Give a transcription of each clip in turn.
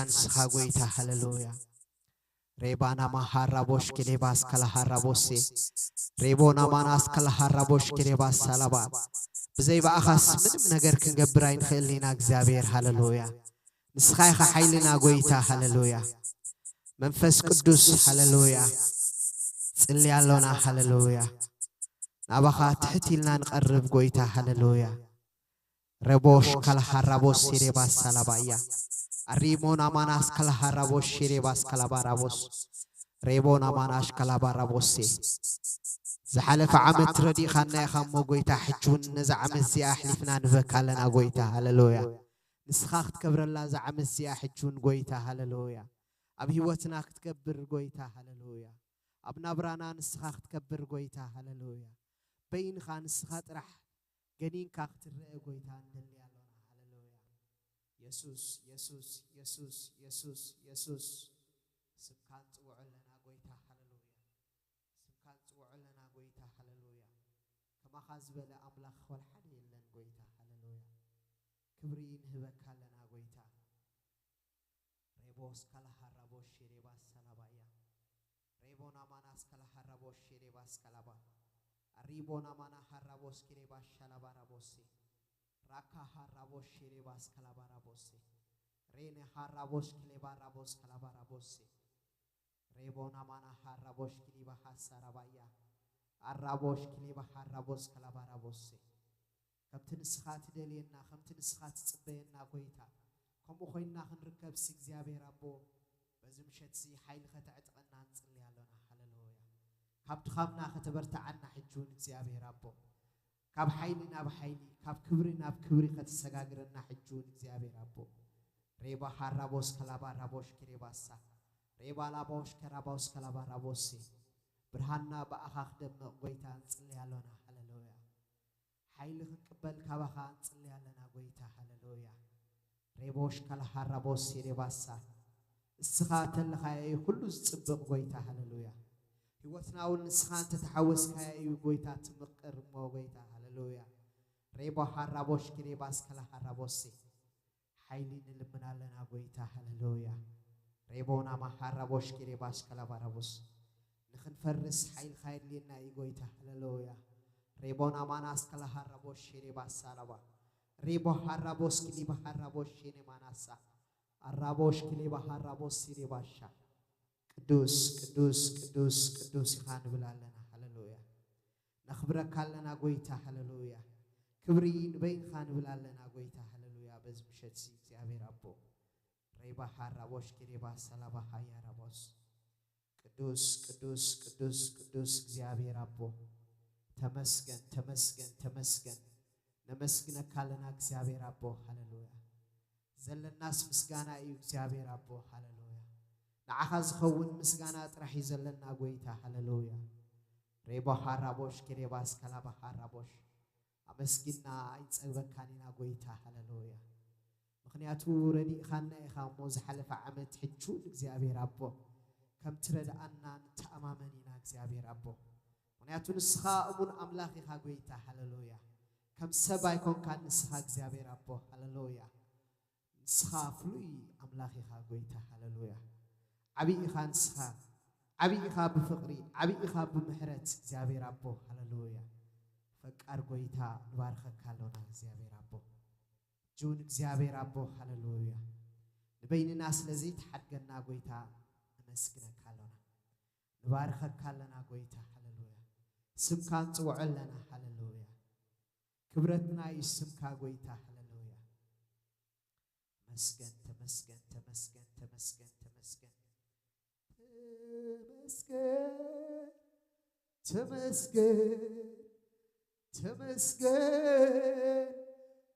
ንስኻ ጎይታ። ሃሌሉያ። ሬባና ማሃራቦሽ ኬሌባስ ከላሃራቦሴ ሬቦና ማናስ ከላሃራቦሽ ኬሌባስ ሳላባ። ብዘይ ብኣኻስ ምንም ነገር ክንገብር ኣይንኽእልን ኢና እግዚኣብሔር። ሃሌሉያ። ንስኻ ኢኻ ሓይልና ጎይታ። ሃሌሉያ። መንፈስ ቅዱስ። ሃሌሉያ። ጽሊ ኣሎና። ሃሌሉያ። ናባኻ ትሕት ኢልና ንቐርብ ጎይታ። ሃሌሉያ። ረቦሽ ካላሃራቦስ ሴሬባስ ሳላባያ። ኣሪሞን ኣማናስ ካላሃራቦስ ሼሬባስ ካላባራቦስ። ሬቦን ኣማናሽ ካላባራቦሴ። ዝሓለፈ ዓመት ረዲእኻና ኢኻ እሞ ጎይታ፣ ሕጂ እውን ነዛ ዓመት እዚኣ ኣሕሊፍና ንበካ ኣለና ጎይታ። ሃሌሉያ። ንስኻ ክትከብረላ እዛ ዓመት እዚኣ ሕጂ እውን ጎይታ። ሃሌሉያ። ኣብ ህይወትና ክትከብር ጎይታ። ሃሌሉያ። ኣብ ናብራና ንስኻ ክትከብር ጎይታ። ሃሌሉያ። በይንኻ ንስኻ ጥራሕ ገኒንካ ክትረአ ጎይታ ንደሊ ኣሎና። ሃሌሉያ። የሱስ፣ የሱስ፣ የሱስ፣ የሱስ፣ የሱስ። ስምካ ንጽውዖ ኣለና ጎይታ። ሃሌሉያ። ስምካ ንጽውዖ ኣለና ጎይታ። ሃሌሉያ። ከማኻ ዝበለ ኣምላኽ ወላ ሓደ የለን ጎይታ። ሃሌሉያ። ክብሪ ንህበካ ኣለና ጎይታ። ሬቦስ ካላሃራቦሽ ሼሬባስ ሳላባያ። ሬቦን ኣማናስ ካላሃራቦሽ ሼሬባስ ካላባ። ኣሪቦን ኣማና ሃራቦስ ኪሬባስ ሻላባራቦሴ። ራካ ሃራቦሽ ሼሬባስ ካላባራቦሴ። ሬነ ሃራቦሽ ክሌባራቦስ ካላባራቦሴ። ሬቦን ኣማና ሃራቦሽ ክሊባ ሃሳራባያ። ኣራቦሽ ክሊባ ሃራቦስ ካላባራቦሴ። ከምቲ ንስኻ ትደልየና፣ ከምቲ ንስኻ ትጽበየና ጎይታ፣ ከምኡ ኮይንና ክንርከብሲ እግዚኣብሔር ኣቦ፣ በዚ ምሸትዚ ሓይሊ ከተዕጥቀና ንጽሊ ኣሎና። ሃሌሉያ። ካብ ድኻምና ከተበርትዓና ሕጂ እውን እግዚኣብሔር ኣቦ፣ ካብ ሓይሊ ናብ ሓይሊ፣ ካብ ክብሪ ናብ ክብሪ ከተሰጋግረና ሕጂ እውን እግዚኣብሔር ኣቦ። ሬባ ሃራቦስ ከላባ ራቦሽ ኪሬባሳ፣ ሬባ ላባውሽ ከራባውስ ከላባ ራቦሴ። ብርሃንና ብኣኻ ክደምቕ ጎይታ ንጽሊ ኣሎና። ሃሌሉያ። ሓይሊ ክንቅበል ካባኻ ንጽሊ ኣለና ጎይታ። ሃሌሉያ። ሬቦሽ ካላሃራቦስ ሴሬባሳ። እስኻ ተለኻዮ እዩ ኩሉ ዝጽብቕ ጎይታ። ሃሌሉያ። ህይወትና እውን ንስኻ እንተተሓወስካዮ እዩ ጎይታ ትምቅር እሞ ጎይታ። ሃሌሉያ። ሬቦ ሃራቦሽ ኪሬባስ ካላሃራቦሴ። ሓይሊ ንልምን ኣለና ጎይታ። ሃሌሉያ። ሬቦና ማሃራቦሽ ኪሬባስ ካላባራቦስ። ንኽንፈርስ ሓይልኻ የድልየና እዩ ጎይታ። ሃሌሉያ። ሬቦና ማናስ ካላሃራቦሽ ሼሬባስ ሳላባ። ሬቦ ሃራቦስ ክሊባ ሃራቦሽ ሼኔ ማናሳ። ኣራቦሽ ክሌባ ሃራቦስ ሲሬባሻ። ቅዱስ፣ ቅዱስ፣ ቅዱስ፣ ቅዱስ ኢኻ ንብል ኣለና። ሃሌሉያ። ነኽብረካ ኣለና ጎይታ። ሃሌሉያ። ክብሪ ንበይንኻ ንብል ኣለና ጎይታ። ሃሌሉያ። በዚ ምሸት እዚ እግዚኣብሔር ኣቦ። ሬባ ሃራቦሽ ኪሬባ ሰላባ ሃያ ራቦስ። ቅዱስ፣ ቅዱስ፣ ቅዱስ፣ ቅዱስ እግዚኣብሔር ኣቦ። ተመስገን፣ ተመስገን፣ ተመስገን። ነመስግነካ ኣለና እግዚኣብሔር ኣቦ። ሃሌሉያ። ዘለናስ ምስጋና እዩ እግዚኣብሔር ኣቦ። ሃሌሉያ። ንዓኻ ዝኸውን ምስጋና ጥራሕ እዩ ዘለና ጎይታ። ሃሌሉያ። ሬቦ ሃራቦሽ ኪሬባስ ከላባ ሃራቦሽ። ኣመስጊና ኣይንጸግበካን ኢና ጎይታ። ሃሌሉያ። ምኽንያቱ ረዲእኻና ኢኻ እሞ ዝሓለፈ ዓመት ሕጂ እውን እግዚኣብሔር ኣቦ። ከም ትረድኣና ንተኣማመን ኢና እግዚኣብሔር ኣቦ። ምኽንያቱ ንስኻ እሙን ኣምላኽ ኢኻ ጎይታ። ሃሌሉያ። ከም ሰብ ኣይኮንካን ንስኻ እግዚኣብሔር ኣቦ። ሃሌሉያ። ንስኻ ፍሉይ ኣምላኽ ኢኻ ጎይታ። ሃሌሉያ። ዓብዪ ኢኻ ንስኻ። ዓብዪ ኢኻ ብፍቕሪ፣ ዓብዪ ኢኻ ብምሕረት እግዚኣብሔር ኣቦ። ሃሌሉያ። ፈቃር ጎይታ ንባርኸካ ኣሎና እግዚኣብሔር ኣቦ። ሕጂ እውን እግዚኣብሔር ኣቦ። ሃሌሉያ። ንበይንና ስለ ዘይትሓድገና ጎይታ ነመስግነካ ኣሎና። ንባርኸካ ኣለና ጎይታ። ሃሌሉያ። ስምካ ንጽውዖ ኣለና። ሃሌሉያ። ክብረትና እዩ ስምካ ጎይታ። ሃሌሉያ። ተመስገን፣ ተመስገን፣ ተመስገን፣ ተመስገን፣ ተመስገን። ተመስገን፣ ተመስገን፣ ተመስገን፣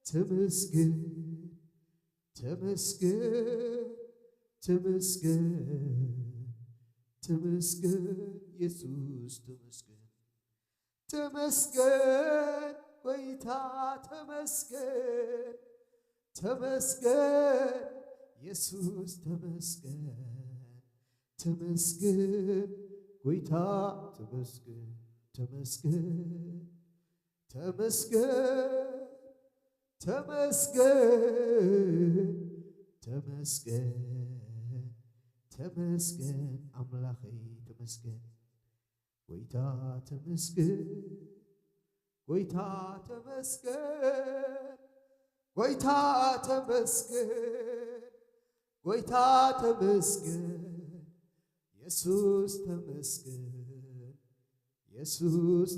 ተመስገን፣ ተመስገን፣ ተመስገን፣ ተመስገን፣ የሱስ ተመስገን። ተመስገን ጎይታ ተመስገን፣ ተመስገን የሱስ ተመስገን፣ ተመስገን ጎይታ ተመስገን፣ ተመስገን፣ ተመስገን፣ ተመስገን፣ ተመስገን፣ ተመስገን ኣምላኸይ ተመስገን፣ ጎይታ ተመስገን፣ ጎይታ ተመስገን፣ ጎይታ ተመስገን፣ ጎይታ ተመስገን፣ የሱስ ተመስገን፣ የሱስ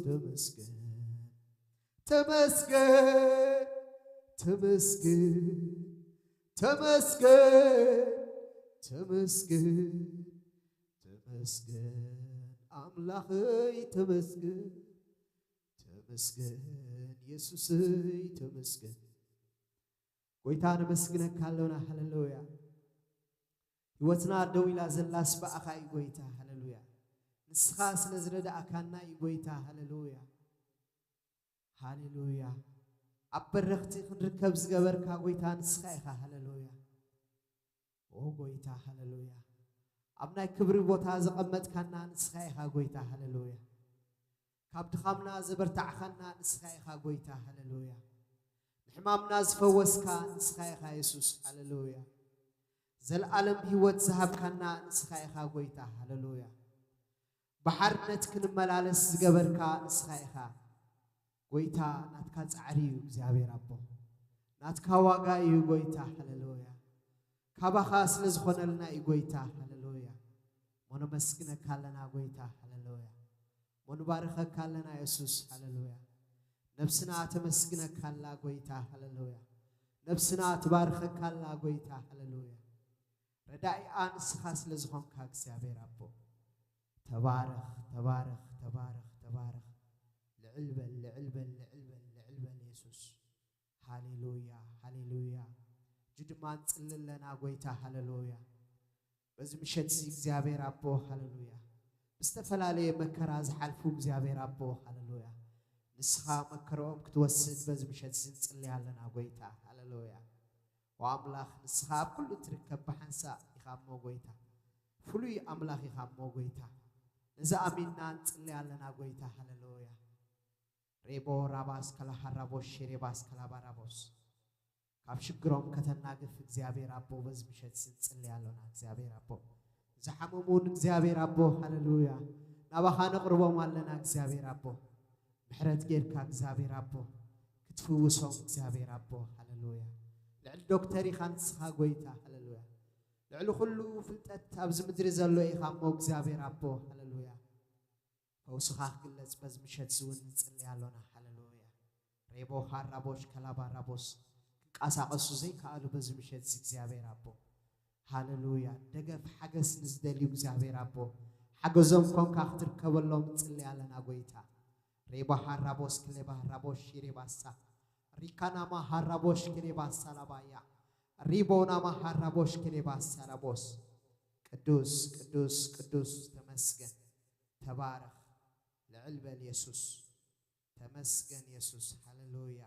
ተመስገን። ተመስገን፣ ተመስገን፣ ተመስገን፣ ተመስገን፣ ተመስገን ኣምላኸይ ተመስገን፣ ተመስገን የሱሰይ ተመስገን። ጎይታ ነመስግነካ ኣለና። ሃሌሉያ። ህይወትና ደው ኢላ ዘላስ ብኣኻ እዩ ጎይታ። ሃሌሉያ። ንስኻ ስለ ዝረዳእካና እዩ ጎይታ። ሃሌሉያ። ሃሌሉያ። ኣብ በረኽቲ ክንርከብ ዝገበርካ ጎይታ ንስኻ ኢኻ። ሃሌሉያ። ኦ ጎይታ ሃሌሉያ። ኣብ ናይ ክብሪ ቦታ ዘቐመጥካና ንስኻ ኢኻ ጎይታ። ሃሌሉያ። ካብ ድኻምና ዘበርታዕኻና ንስኻ ኢኻ ጎይታ። ሃሌሉያ። ንሕማምና ዝፈወስካ ንስኻ ኢኻ የሱስ። ሃሌሉያ። ዘለኣለም ህይወት ዝሃብካና ንስኻ ኢኻ ጎይታ። ሃሌሉያ። ብሓርነት ክንመላለስ ዝገበርካ ንስኻ ኢኻ ጎይታ። ናትካ ጻዕሪ እዩ እግዚኣብሔር ኣቦ፣ ናትካ ዋጋ እዩ ጎይታ። ሃሌሉያ። ካባኻ ስለ ዝኾነልና እዩ ጎይታ። ሃሌሉያ። ሞ ነመስግነካ ኣለና ጎይታ። ሃሌሉያ። ሞ ንባርኸካ ኣለና የሱስ። ሃሌሉያ። ነብስና ተመስግነካ ኣላ ጎይታ። ሃሌሉያ። ነብስና ትባርኸካ ኣላ ጎይታ። ሃሌሉያ። ረዳኢኣ ንስኻ ስለ ዝኾንካ እግዚኣብሔር ኣቦ፣ ተባረኽ፣ ተባረኽ፣ ተባረኽ፣ ተባረኽ። ልዕል በል፣ ልዕል በል፣ ልዕል በል፣ ልዕል በል የሱስ። ሃሌሉያ፣ ሃሌሉያ። እጂ ድማ ንጽሊ ኣለና ጎይታ። ሃሌሉያ። በዚ ምሸት እዚ እግዚኣብሔር ኣቦ፣ ሃሌሉያ፣ ብዝተፈላለየ መከራ ዝሓልፉ እግዚኣብሔር ኣቦ፣ ሃሌሉያ፣ ንስኻ መከራኦም ክትወስድ በዚ ምሸት እዚ ንጽሊ ኣለና ጎይታ። ሃሌሉያ። ኦ ኣምላኽ፣ ንስኻ ኣብ ኩሉ እትርከብ ብሓንሳእ ኢኻ እሞ ጎይታ፣ ፍሉይ ኣምላኽ ኢኻ እሞ ጎይታ፣ ነዚ ኣሚንና ንጽሊ ኣለና ጎይታ። ሃሌሉያ። ሬቦ ራባስ ከላሃራቦስ ሼሬባስ ከላባራቦስ፣ ካብ ሽግሮም ከተናግፍ እግዚኣብሔር ኣቦ በዚ ምሸት እዚ ንጽሊ ኣሎና። እግዚኣብሔር ኣቦ፣ ዝሓመሙ ንእግዚኣብሔር ኣቦ፣ ሃሌሉያ፣ ናባኻ ነቕርቦም ኣለና። እግዚኣብሔር ኣቦ፣ ምሕረት ጌርካ እግዚኣብሔር ኣቦ ክትፍውሶም እግዚኣብሔር ኣቦ፣ ሃሌሉያ። ልዕሊ ዶክተር ኢኻ ንስኻ ጎይታ። ሃሌሉያ። ልዕሊ ኩሉ ፍልጠት ኣብዚ ምድሪ ዘሎ ኢኻ እሞ እግዚኣብሔር ኣቦ፣ ሃሌሉያ። ፈውስኻ ክግለጽ በዚ ምሸት እዚ እውን ንጽሊ ኣሎና። ሃሌሉያ። ሬቦ ሃራቦሽ ከላባ ራቦስ፣ ክንቀሳቐሱ ዘይከኣሉ በዚ ምሸት እዚ እግዚኣብሔር ኣቦ፣ ሃሌሉያ። ደገፍ ሓገዝ ንዝደልዩ እግዚኣብሔር ኣቦ፣ ሓገዞም ኮንካ ክትርከበሎም ንጽሊ ኣለና ጎይታ። ሬባ ሃራቦስ ክሌባ ሃራቦሽ ሺሬባሳ፣ ሪካናማ ሃራቦሽ ክሌባሳ ላባያ፣ ሪቦናማ ሃራቦሽ ክሌባሳ ላቦስ። ቅዱስ፣ ቅዱስ፣ ቅዱስ ተመስገን። ተባረኽ። ልዕል በል የሱስ። ተመስገን የሱስ። ሃሌሉያ።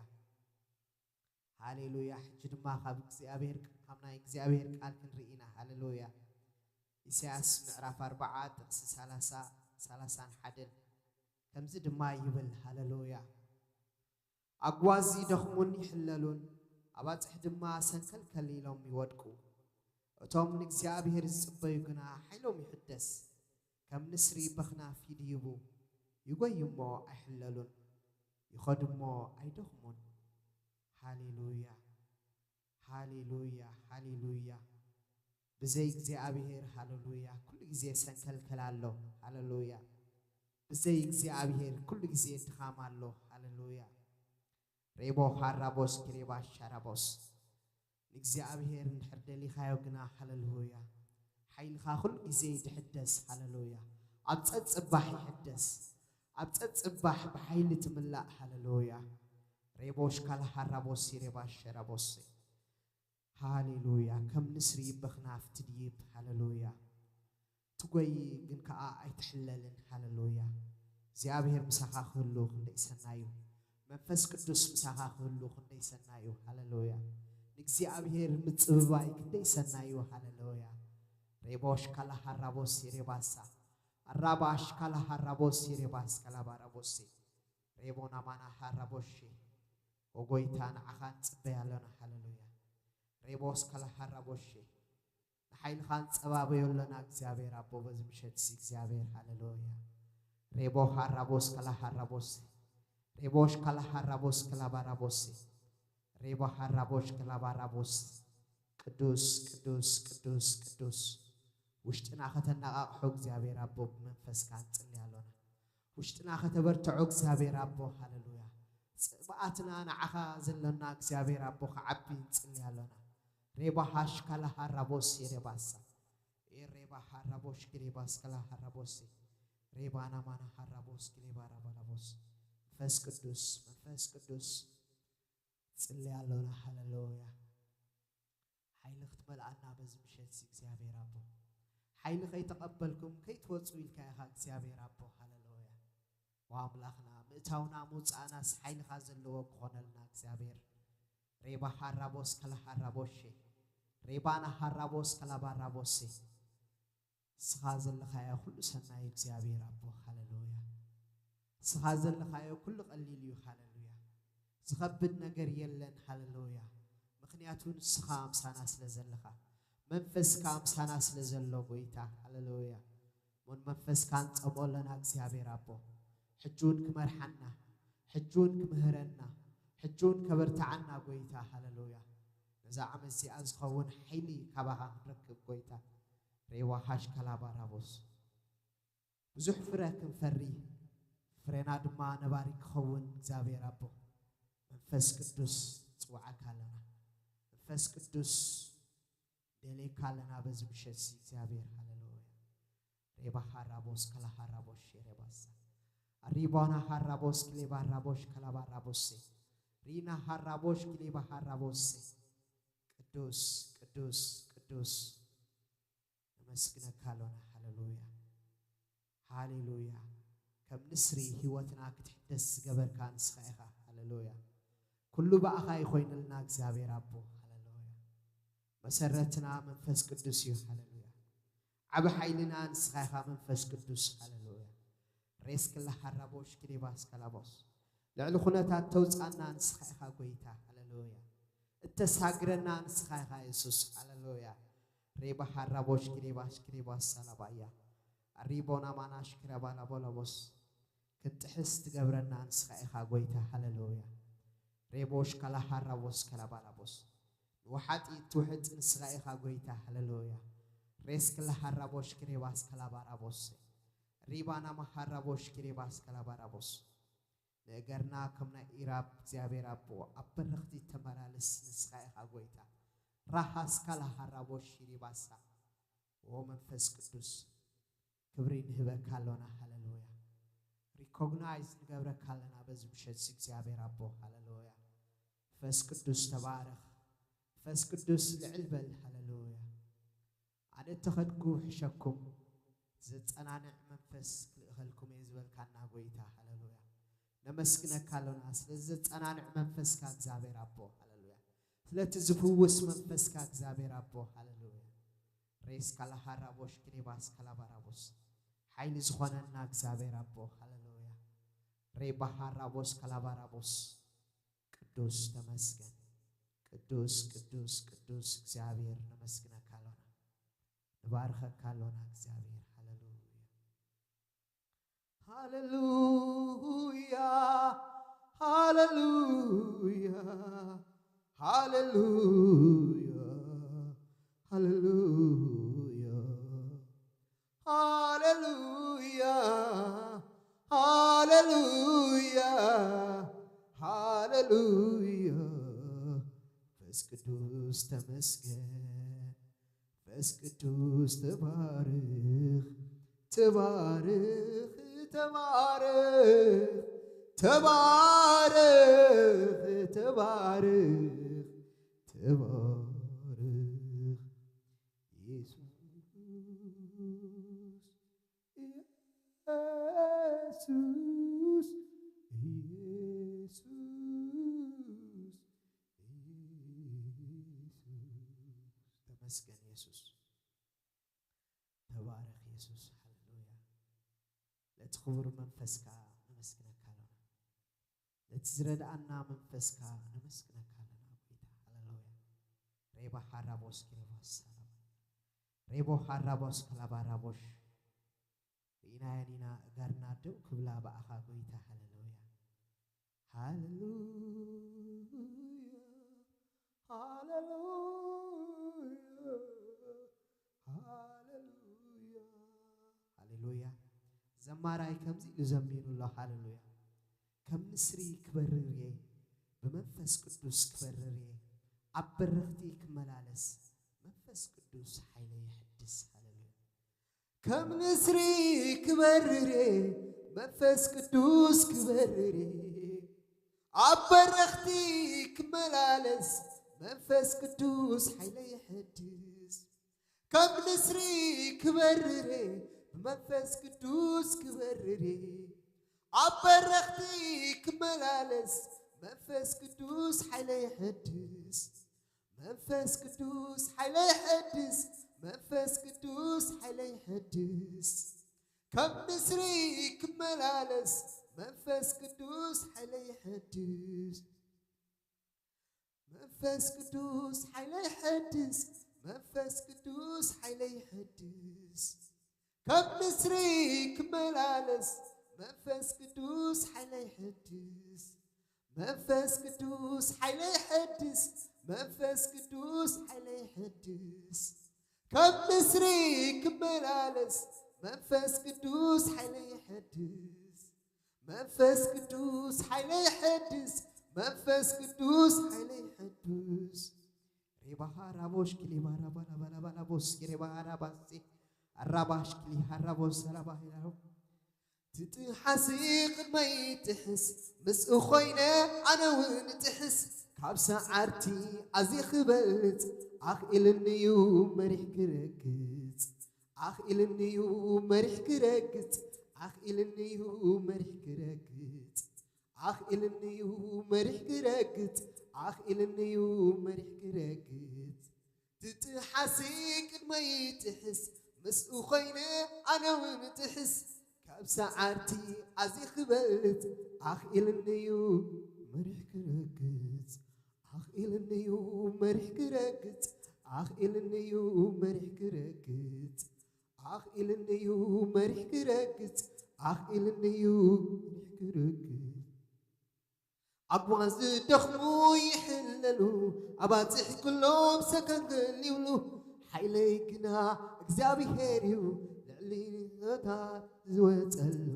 ሃሌሉያ። ሕጂ ድማ ካብ እግዚኣብሔር፣ ካብ ናይ እግዚኣብሔር ቃል ክንርኢ ኢና። ሃሌሉያ። ኢሳያስ ምዕራፍ ኣርባዓ ጥቕሲ ሰላሳ፣ ሰላሳን ሓደን ከምዚ ድማ ይብል። ሃሌሉያ። ኣጓዝ ይደኽሙን ይሕለሉን፣ ኣባጽሕ ድማ ሰንከልከል ኢሎም ይወድቁ። እቶም ንእግዚኣብሔር ዝጽበዩ ግና ሓይሎም ይሕደስ፣ ከም ንስሪ በኽናፍ ይድይቡ፣ ይጎዩ እሞ ኣይሕለሉን፣ ይኸዱ እሞ ኣይደኽሙን። ሃሌሉያ፣ ሃሌሉያ፣ ሃሌሉያ። ብዘይ እግዚኣብሔር፣ ሃሌሉያ፣ ኩሉ ግዜ ሰንከልከል ኣሎ። ሃሌሉያ። ብዘይ እግዚኣብሔር ኩሉ ግዜ ድኻም ኣሎ። ሃሌሉያ። ሬቦ ሃራቦስ ኪሬባ ሻራቦስ። ንእግዚኣብሔር እንድሕር ደሊኻዮ ግና፣ ሃሌሉያ፣ ሓይልኻ ኩሉ ግዜ ይድሕደስ። ሃሌሉያ። ኣብ ጸጽባሕ ይሕደስ። ኣብ ጸጽባሕ ብሓይሊ ትምላእ። ሃሌሉያ። ሬቦሽ ካላ ሃራቦስ ሬባ ሸራቦስ። ሃሌሉያ። ከም ንስሪ በኽናፍ ትድይብ። ሃሌሉያ። ትጎይ ግን ከኣ ኣይትሕለልን። ሃሌሉያ። እግዚኣብሔር ምሳኻ ክህሉ ክንደይ ሰናይ እዩ። መንፈስ ቅዱስ ምሳኻ ክህሉ ክንደይ ሰናይ እዩ። ሃሌሉያ። ንእግዚኣብሔር ምጽብባይ ክንደይ ሰናይ እዩ። ሃሌሉያ። ሬቦሽ ካላ ሃራቦስ ሬባሳ፣ ኣራባሽ ካላ ሃራቦስ ሬባስ ካላ ባራቦሴ፣ ሬቦና ማና ሃራቦሼ። ኦ ጎይታ፣ ንዓኻ ንጽበይ ኣለና። ሃሌሉያ። ሬቦስ ካላ ሃራቦሼ። ንሓይልኻ ንጸባበዮ ኣለና እግዚኣብሔር ኣቦ በዚ ምሸት እዚ እግዚኣብሔር። ሃሌሉያ። ሬቦ ሃራቦስ ከላ ሃራቦስ፣ ሬቦሽ ከላ ሃራቦስ ከላ ባራቦስ፣ ሬቦ ሃራቦሽ ከላ ባራቦስ። ቅዱስ ቅዱስ ቅዱስ ቅዱስ፣ ውሽጥና ከተነቓቕሖ እግዚኣብሔር ኣቦ ብመንፈስካ ንጽሊ ኣሎና። ውሽጥና ከተበርትዖ እግዚኣብሔር ኣቦ። ሃሌሉያ። ጽብኣትና ንዓኻ ዘሎና እግዚኣብሔር ኣቦ ክዓቢ ንጽሊ ኣሎና። ሬባ ሃሽካላ ሃራቦስ የሬባሳ፣ ኤ ሬባ ሃራቦሽ ግሬባስ ከላ ሃራቦስ፣ ሬባ ናማና ሃራቦስ ግሬባ ራባላቦስ። መንፈስ ቅዱስ መንፈስ ቅዱስ ጽሊ ኣሎና። ሃሌሉያ። ሓይሊ ክትመልኣና በዚ ምሸት እዚ እግዚኣብሔር ኣቦ። ሓይሊ ከይተቐበልኩም ከይትወፁ ኢልካ ኢኻ እግዚኣብሔር ኣቦ። ሃሌሉያ። ወኣምላኽና ምእታውና ምውፃእናስ ሓይልኻ ዘለዎ ክኾነልና እግዚኣብሔር። ሬባ ሃራቦስ ከላ ሃራቦሼ፣ ሬባና ሃራቦስ ከላ ባራቦሴ። ንስኻ ዘለኻዮ ኩሉ ሰናይ እግዚኣብሔር ኣቦ። ሃሌሉያ። ንስኻ ዘለኻዮ ኩሉ ቀሊል እዩ። ሃሌሉያ። ዝኸብድ ነገር የለን። ሃሌሉያ። ምኽንያቱ ንስኻ ኣምሳና ስለ ዘለኻ፣ መንፈስካ ኣምሳና ስለ ዘሎ ጎይታ። ሃሌሉያ። እሞን መንፈስካ ንጸምኦ ኣለና እግዚኣብሔር ኣቦ። ሕጂ እውን ክመርሓና፣ ሕጂ እውን ክምህረና፣ ሕጂ እውን ከበርትዓና ጎይታ። ሃሌሉያ። ነዛ ዓመት እዚኣ ዝኸውን ሓይሊ ካባኻ ክንረክብ ጎይታ። ሬዋ ሃሽካላ ባራቦስ። ብዙሕ ፍረ ክንፈሪ፣ ፍሬና ድማ ነባሪ ክኸውን እግዚኣብሔር ኣቦ። መንፈስ ቅዱስ ንጽውዓካ ኣለና። መንፈስ ቅዱስ ንደልየካ ኣለና በዚ ምሸት እዚ እግዚኣብሔር። ሃሌሉያ። ሬባ ሃራቦስ ከላ ሃራቦሽ ሬባሳ፣ ኣሪባና ሃራቦስ ክሌባ ሃራቦሽ ከላባ ሃራቦሴ፣ ሪና ሃራቦሽ ክሌባ ሃራቦሴ። ቅዱስ ቅዱስ ቅዱስ ነመስግነካ ኣሎና። ሃሌሉያ። ሃሌሉያ። ከም ንስሪ ህይወትና ክትሕደስ ዝገበርካ ንስኻ ኢኻ። ሃሌሉያ። ኩሉ ብኣኻ እዩ ኮይኑልና እግዚኣብሔር ኣቦ። ሃሌሉያ። መሰረትና መንፈስ ቅዱስ እዩ። ሃሌሉያ። ዓቢ ሓይልና ንስኻ ኢኻ መንፈስ ቅዱስ። ሃሌሉያ። ሬስ ክላ ሃራቦሽ ክሌባስ ከላቦስ፣ ልዕሊ ኩነታት ተውጻና ንስኻ ኢኻ ጎይታ። ሃሌሉያ። እተሳግረና ንስኻ ኢኻ የሱስ። ሃሌሉያ። ሬባ ሃራቦሽ ክሌባሽ ክሌባስ ሳላባያ፣ ኣሪቦና ማናሽ ክረባላ ቦሎቦስ፣ ክንጥሕስ ትገብረና ንስኻ ኢኻ ጎይታ። ሃሌሉያ። ሬቦሽ ከላ ሃራቦስ ከላባላቦስ፣ ንወሓጢ ትውሕጥ ንስኻ ኢኻ ጎይታ። ሃሌሉያ። ሬስ ክላ ሃራቦሽ ክሌባስ ከላባራቦስ፣ ሪባና ማሃራቦሽ ክሌባስ ከላባራቦስ። ንእገርና ከም ናይ ኢራብ እግዚኣብሔር ኣቦ ኣብ በረኽቲ ተመላልስ ንስኻ ኢኻ ጎይታ። ራሃስካ ላሃራቦ ሺሪባሳ። ኦ መንፈስ ቅዱስ ክብሪ ንህበካ ኣሎና። ሃሌሉያ። ሪኮግናይዝ ንገብረካ ኣለና በዚ ምሸት እዚ እግዚኣብሔር ኣቦ። ሃሌሉያ። መንፈስ ቅዱስ ተባረኽ። መንፈስ ቅዱስ ልዕል በል። ሃሌሉያ። ኣነ እተኸድኩ ሕሸኩም፣ ዘጸናንዕ መንፈስ ክልእኸልኩም እየ ዝበልካና ጎይታ። ሃሌሉያ። ነመስግነካ ኣሎና ስለዚ ዘጸናንዕ መንፈስካ እግዚኣብሔር ኣቦ። ሃሌሉያ። ስለቲ ዝፍውስ መንፈስካ እግዚኣብሔር ኣቦ። ሃሌሉያ። ሬስ ካላሃራቦሽ ክሌባስ ካላባራቦስ፣ ሓይሊ ዝኾነና እግዚኣብሔር ኣቦ። ሃሌሉያ። ሬባሃራቦስ ካላባራቦስ፣ ቅዱስ ተመስገን። ቅዱስ ቅዱስ ቅዱስ እግዚኣብሔር ነመስግነካ ኣሎና። ንባርከካ ኣሎና እግዚኣብሔር። ሃሌሉያ። ሃሌሉያ። ሃሌሉያ። ሃሌሉያ። ሃሌሉያ። ሃሌሉያ። ሃሌሉያ። ሃሌሉያ። መንፈስ ቅዱስ ተመስገን። መንፈስ ቅዱስ ተባረኽ። ተባረኽ። ተባረኽ። ተባረኽ። ተባረኽ። ተባረኽ። ኢየሱስ ኢየሱስ ኢየሱስ ኢየሱስ። ተመስገን ኢየሱስ። ተባረኽ ኢየሱስ። ሃሌሉያ። ነቲ ክቡር መንፈስካ ነመስግነካ ኣሎና። ነቲ ዝረድኣና መንፈስካ ነመስግነካ ኣለና ጎይታ። ሃሌሉያ። ሬባ ሓራቦስ ኪሬባስ ሳላም። ሬቦ ሃራቦስ ክላባ ራቦሽ ርኢናየን ኢና። እጋርና ደው ክብላ ብኣኻ ጎይታ። ሃሌሉያ፣ ሃሌሉያ፣ ሃሌሉያ፣ ሃሌሉያ፣ ሃሌሉያ። ዘማራይ ከምዚ ኢሉ ዘሚሩ ኣሎ። ሃሌሉያ። ከም ንስሪ ክበርር እየ፣ ብመንፈስ ቅዱስ ክበርር እየ፣ ኣብ በረኽቲ ክመላለስ፣ መንፈስ ቅዱስ ሓይለይ የሐድስ። ሃሌሉያ። ከም ንስሪ ክበርር እየ፣ መንፈስ ቅዱስ ክበርር እየ፣ ኣብ በረኽቲ ክመላለስ፣ መንፈስ ቅዱስ ሓይለይ የሐድስ። ከም ንስሪ ክበርር እየ፣ ብመንፈስ ቅዱስ ክበርር እየ፣ ኣብ በረኽቲ ክመላለስ፣ መንፈስ ቅዱስ ሓይለይ የሐድስ። መንፈስ ቅዱስ ሓይለይ የሐድስ፣ መንፈስ ቅዱስ ሓይለይ የሐድስ። ከም ንስሪ ክመላለስ፣ መንፈስ ቅዱስ ሓይለይ የሐድስ። መንፈስ ቅዱስ ሓይለይ የሐድስ፣ መንፈስ ቅዱስ ሓይለይ የሐድስ። ከም ንስሪ ክመላለስ፣ መንፈስ ቅዱስ ሓይለይ የሐድስ። መንፈስ ቅዱስ ሓይለይ የሐድስ፣ መንፈስ ቅዱስ ሓይለይ የሐድስ። ከም ንስሪ ክመላለስ፣ መንፈስ ቅዱስ ሓይለይ የሐድስ። መንፈስ ቅዱስ ሓይለይ የሐድስ፣ መንፈስ ቅዱስ ሓይለይ የሐድስ። ሬባኻ ራቦሽ ክሊባ ራባ ላባ ላባ ላቦስ ሬባኻ ራባሲ ኣራባሽ ክሊ ሃራቦስ ሰላባ ሄላሎ። ትጥሓስ ቅድመይ ጥሕስ፣ ምስኡ ኮይነ ኣነ እውን ጥሕስ። ካብ ሰዓርቲ ኣዝየ ክበልጽ፣ ኣኽኢልኒ'ዩ መሪሕ ክረግጽ። ኣኽኢልኒ'ዩ መሪሕ ክረግጽ፣ ኣኽኢልኒ'ዩ መሪሕ ክረግጽ። ኣኽኢልኒ'ዩ መሪሕ ክረግጽ፣ ኣኽኢልኒ'ዩ መሪሕ ክረግጽ። ትጥሓሲ ቅድመይ ጥሕስ፣ ምስኡ ኮይነ ኣነ እውን ጥሕስ። ካብ ሰዓርቲ ኣዝየ ክበልጽ፣ ኣኽኢልኒ'ዩ መሪሕ ክረግጽ። ኣኽኢልኒ'ዩ መሪሕ ክረግጽ፣ ኣኽኢልኒ'ዩ መሪሕ ክረግጽ። ኣኽኢልኒ'ዩ መሪሕ ክረግጽ፣ ኣኽኢልኒ'ዩ መሪሕ ክረግጽ። ኣጓዝ ደኽሙ ይሕለሉ፣ ኣባጽሕ ኩሎም ሰከንክል ይብሉ። ሓይለይ ግና እግዚኣብሔር እዩ፣ ልዕሊ ነታት ዝወጸሉ።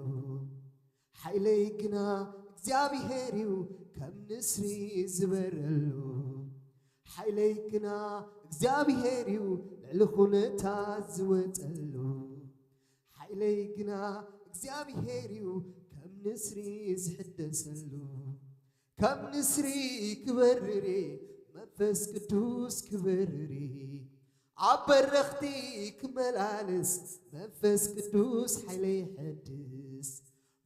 ሓይለይ ግና እግዚኣብሔር እዩ፣ ከም ንስሪ ዝበረሉ። ሓይለይ ግና እግዚኣብሔር እዩ፣ ልዕሊ ኩነታት ዝወጸሉ። ሓይለይ ግና እግዚኣብሔር እዩ፣ ከም ንስሪ ዝሕደሰሉ። ከም ንስሪ ክበርር እየ፣ መንፈስ ቅዱስ ክበርር እየ። ኣብ በረኽቲ ክመላለስ፣ መንፈስ ቅዱስ ሓይለይ የሐድስ።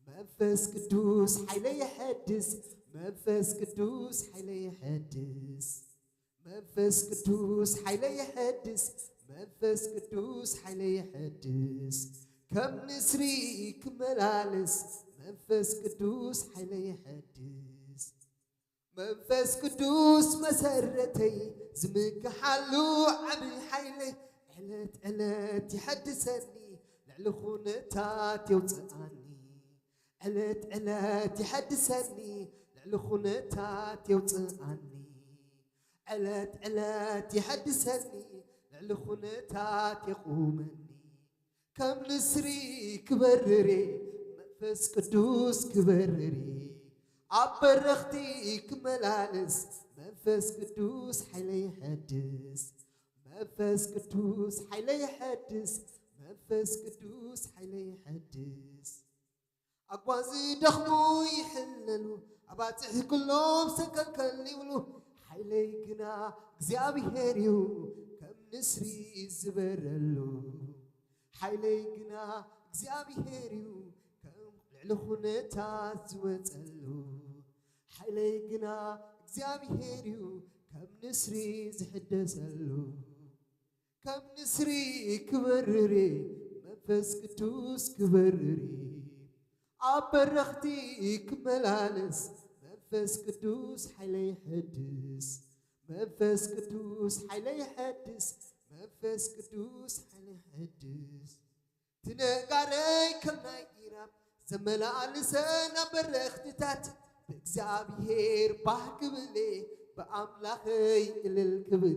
መንፈስ ቅዱስ ሓይለይ የሐድስ፣ መንፈስ ቅዱስ ሓይለይ የሐድስ። መንፈስ ቅዱስ ሓይለይ የሐድስ፣ መንፈስ ቅዱስ ሓይለይ የሐድስ። ከም ንስሪ ክመላለስ፣ መንፈስ ቅዱስ ሓይለይ የሐድስ። መንፈስ ቅዱስ መሰረተይ፣ ዝምክሓሉ ዓቢ ሓይለይ። ዕለት ዕለት የሐድሰኒ፣ ልዕሊ ኩነታት የውፅኣኒ። ዕለት ዕለት የሐድሰኒ፣ ልዕሊ ኩነታት የውፅኣኒ። ዕለት ዕለት የሐድሰኒ፣ ልዕሊ ኩነታት የቑመኒ። ከም ንስሪ ክበርር እየ፣ መንፈስ ቅዱስ ክበርር እየ። ኣብ በረኽቲ ክመላለስ፣ መንፈስ ቅዱስ ሓይለይ የሐድስ። መንፈስ ቅዱስ ሓይለይ የሐድስ፣ መንፈስ ቅዱስ ሓይለይ የሐድስ። ኣጓዝ ደኽሙ ይሕለሉ፣ ኣባጽሕ ኩሎም ሰከልከል ይብሉ። ሓይለይ ግና እግዚኣብሔር እዩ፣ ከም ንስሪ ዝበረሉ። ሓይለይ ግና እግዚኣብሔር እዩ፣ ከም ልዕሊ ኩነታት ዝወጸሉ። ሓይለይ ግና እግዚኣብሔር እዩ፣ ከም ንስሪ ዝሕደሰሉ። ከም ንስሪ ክበርር እየ፣ መንፈስ ቅዱስ ክበርር እየ። ኣብ በረኽቲ ክመላለስ፣ መንፈስ ቅዱስ ሓይለይ የሐድስ። መንፈስ ቅዱስ ሓይለይ የሐድስ። መንፈስ ቅዱስ ሓይለይ ሕድስ። ትነጋረይ ከም ናይ ኢራብ ዘመላልሰ ናብ በረኽትታት ብእግዚኣብሔር ባህ ክብሌ ብኣምላኸይ እልል ክብሌ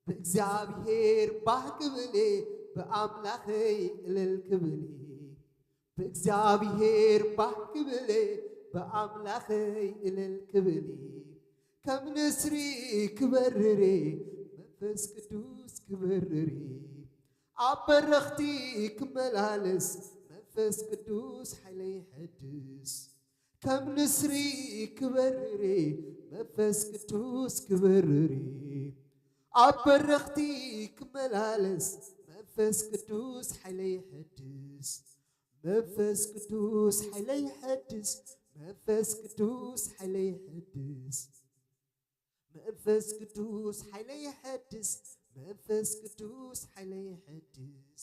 ብእግዚኣብሔር ባህ ክብሌ ብኣምላኸይ እልል ክብሌ ብእግዚኣብሔር ባህ ክብሌ ብኣምላኸይ እልል ክብሌ ከም ንስሪ ክበርሬ መንፈስ ቅዱስ ክበርሬ ኣብ በረኽቲ ክመላለስ መንፈስ ቅዱስ ሓይለይ ሕድስ ከም ንስሪ ክበርሬ መንፈስ ቅዱስ ክበርሬ ኣብ በረኽቲ ክመላለስ መንፈስ ቅዱስ ሓይለይ ሕድስ መንፈስ ቅዱስ ሓይለይ ሕድስ መንፈስ ቅዱስ ሓይለይ ሕድስ መንፈስ ቅዱስ ሓይለይ ሕድስ መንፈስ ቅዱስ ሓይለይ ሕድስ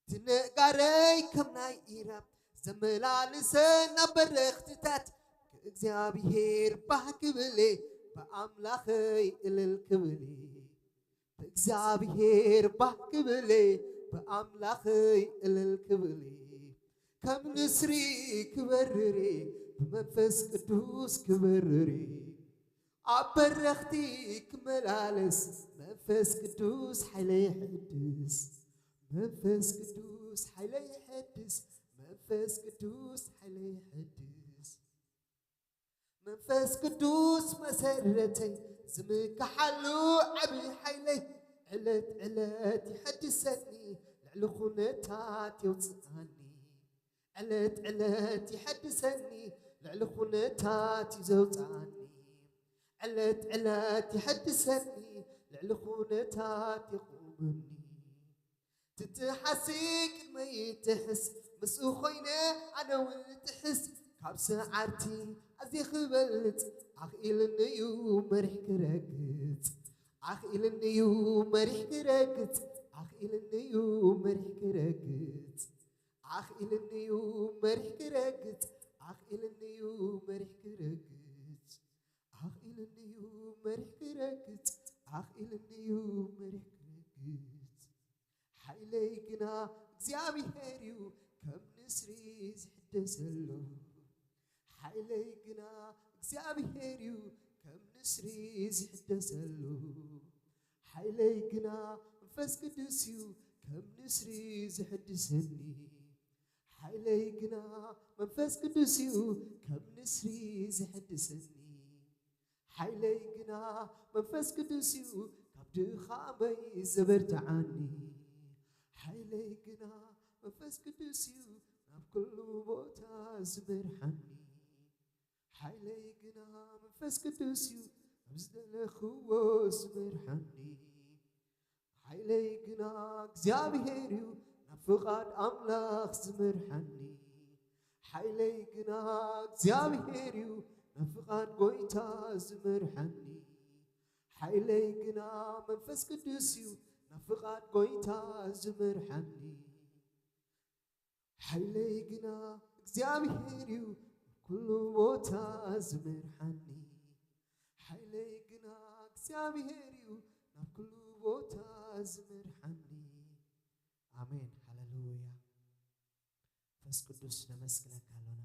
ትነጋረይ ከም ናይ ኢራብ ዘመላልሰ ናብ በረኽትታት ብእግዚኣብሔር ባህ ክብሌ ብኣምላኸይ እልል ክብሌ ብእግዚኣብሔር ባህ ክብሌ ብኣምላኸይ እልል ክብሌ ከም ንስሪ ክበርሬ ብመንፈስ ቅዱስ ክበርሬ ኣብ በረኽቲ ክመላለስ መንፈስ ቅዱስ ሓይለይ ሕድስ መንፈስ ቅዱስ ሓይለይ ሕድስ መንፈስ ቅዱስ ሓይለይ ሕድስ መንፈስ ቅዱስ መሰረተይ ዝምካሓሉ ዓብዪ ሓይለይ ዕለት ዕለት ይሐድሰኒ ልዕሊ ኩነታት የውፅኣኒ ዕለት ዕለት ይሐድሰኒ ልዕሊ ኩነታት እዩ ዘውፅኣኒ ዕለት ዕለት ይሐድሰኒ ልዕሊ ኩነታት የቑመኒ ትትሓሲ ቅድመይ ትሕስ ምስኡ ኮይነ ኣነ እውን ትሕስ ካብ ሰዓርቲ ኣዝየ ክበልፅ ኣኽኢልኒ እዩ መሪሕ ክረግፅ ኣኽኢልኒ እዩ መሪሕ ክረግፅ ኣኽኢልኒ እዩ መሪሕ ክረግፅ ኣኽኢልኒ እዩ መሪሕ ክረግፅ ኣኽኢልኒ እዩ መሪሕ ክረግፅ ኣኽኢልኒ እዩ መሪሕ ክረግፅ ኣኽኢልኒ እዩ መሪሕ ክረግፅ ሓይለይ ግና እግዚኣብሔር እዩ ከም ንስሪ ዝሕደሰሉ ሓይለይ ግና እግዚኣብሔር እዩ ከም ንስሪ ዝሕደሰሉ ሓይለይ ግና መንፈስ ቅዱስ እዩ ከም ንስሪ ዝሕድሰኒ ሓይለይ ግና መንፈስ ቅዱስ እዩ ከም ንስሪ ዝሕድሰኒ ሓይለይ ግና መንፈስ ቅዱስ እዩ ካብ ድኻመይ ዘበርትዓኒ ሓይለይ ግና መንፈስ ቅዱስ እዩ ናብ ኩሉ ቦታ ዝመርሓኒ ሓይለይ ግና መንፈስ ቅዱስ እዩ ናብ ዝደለኽዎ ዝመርሓኒ ሓይለይ ግና እግዚኣብሔር እዩ ናብ ፍቓድ ኣምላኽ ዝመርሓኒ ሓይለይ ግና እግዚኣብሔር እዩ ናብ ፍቓድ ጎይታ ዝመርሓኒ ሓይለይ ግና መንፈስ ቅዱስ እዩ ናብ ፍቓድ ጎይታ ዝመርሓኒ ሓይለይ ግና እግዚኣብሔር እዩ ኩሉ ቦታ ዝመርሓኒ ሓይለይ ግና እግዚኣብሔር እዩ ናብ ኩሉ ቦታ ዝመርሓኒ ኣሜን ሃሌሉያ መንፈስ ቅዱስ ነመስግነካ ኣሎና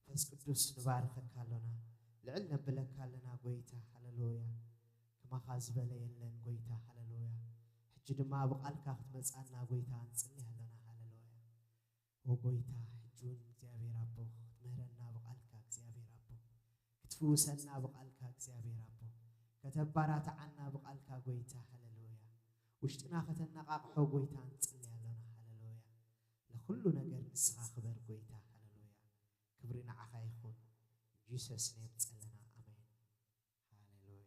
መንፈስ ቅዱስ ንባርከካ ኣሎና ልዕል ነብለካ ኣለና ጎይታ ሃሌሉያ ከማኻ ዝበለ የለን ጎይታ ሃሌሉያ ሕጂ ድማ ብቓልካ ክትመጻና ጎይታ ንጽሊ ኣለና ሃሌሉያ ኦ ጎይታ ሕጂ እውን እግዚኣብሔር ኣቦ ክትምህረና ብቓልካ እግዚኣብሔር ኣቦ ክትፍውሰና ብቓልካ እግዚኣብሔር ኣቦ ከተባራትዓና ብቓልካ ጎይታ ሃሌሉያ ውሽጥና ከተነቓቕሖ ጎይታ ንጽሊ ኣለና ሃሌሉያ ንኹሉ ነገር ንስኻ ክበር ጎይታ ሃሌሉያ ክብሪ ንዓኻ ይኹን ጂሰስ ኔም ጸለና ኣሜን ሃሌሉያ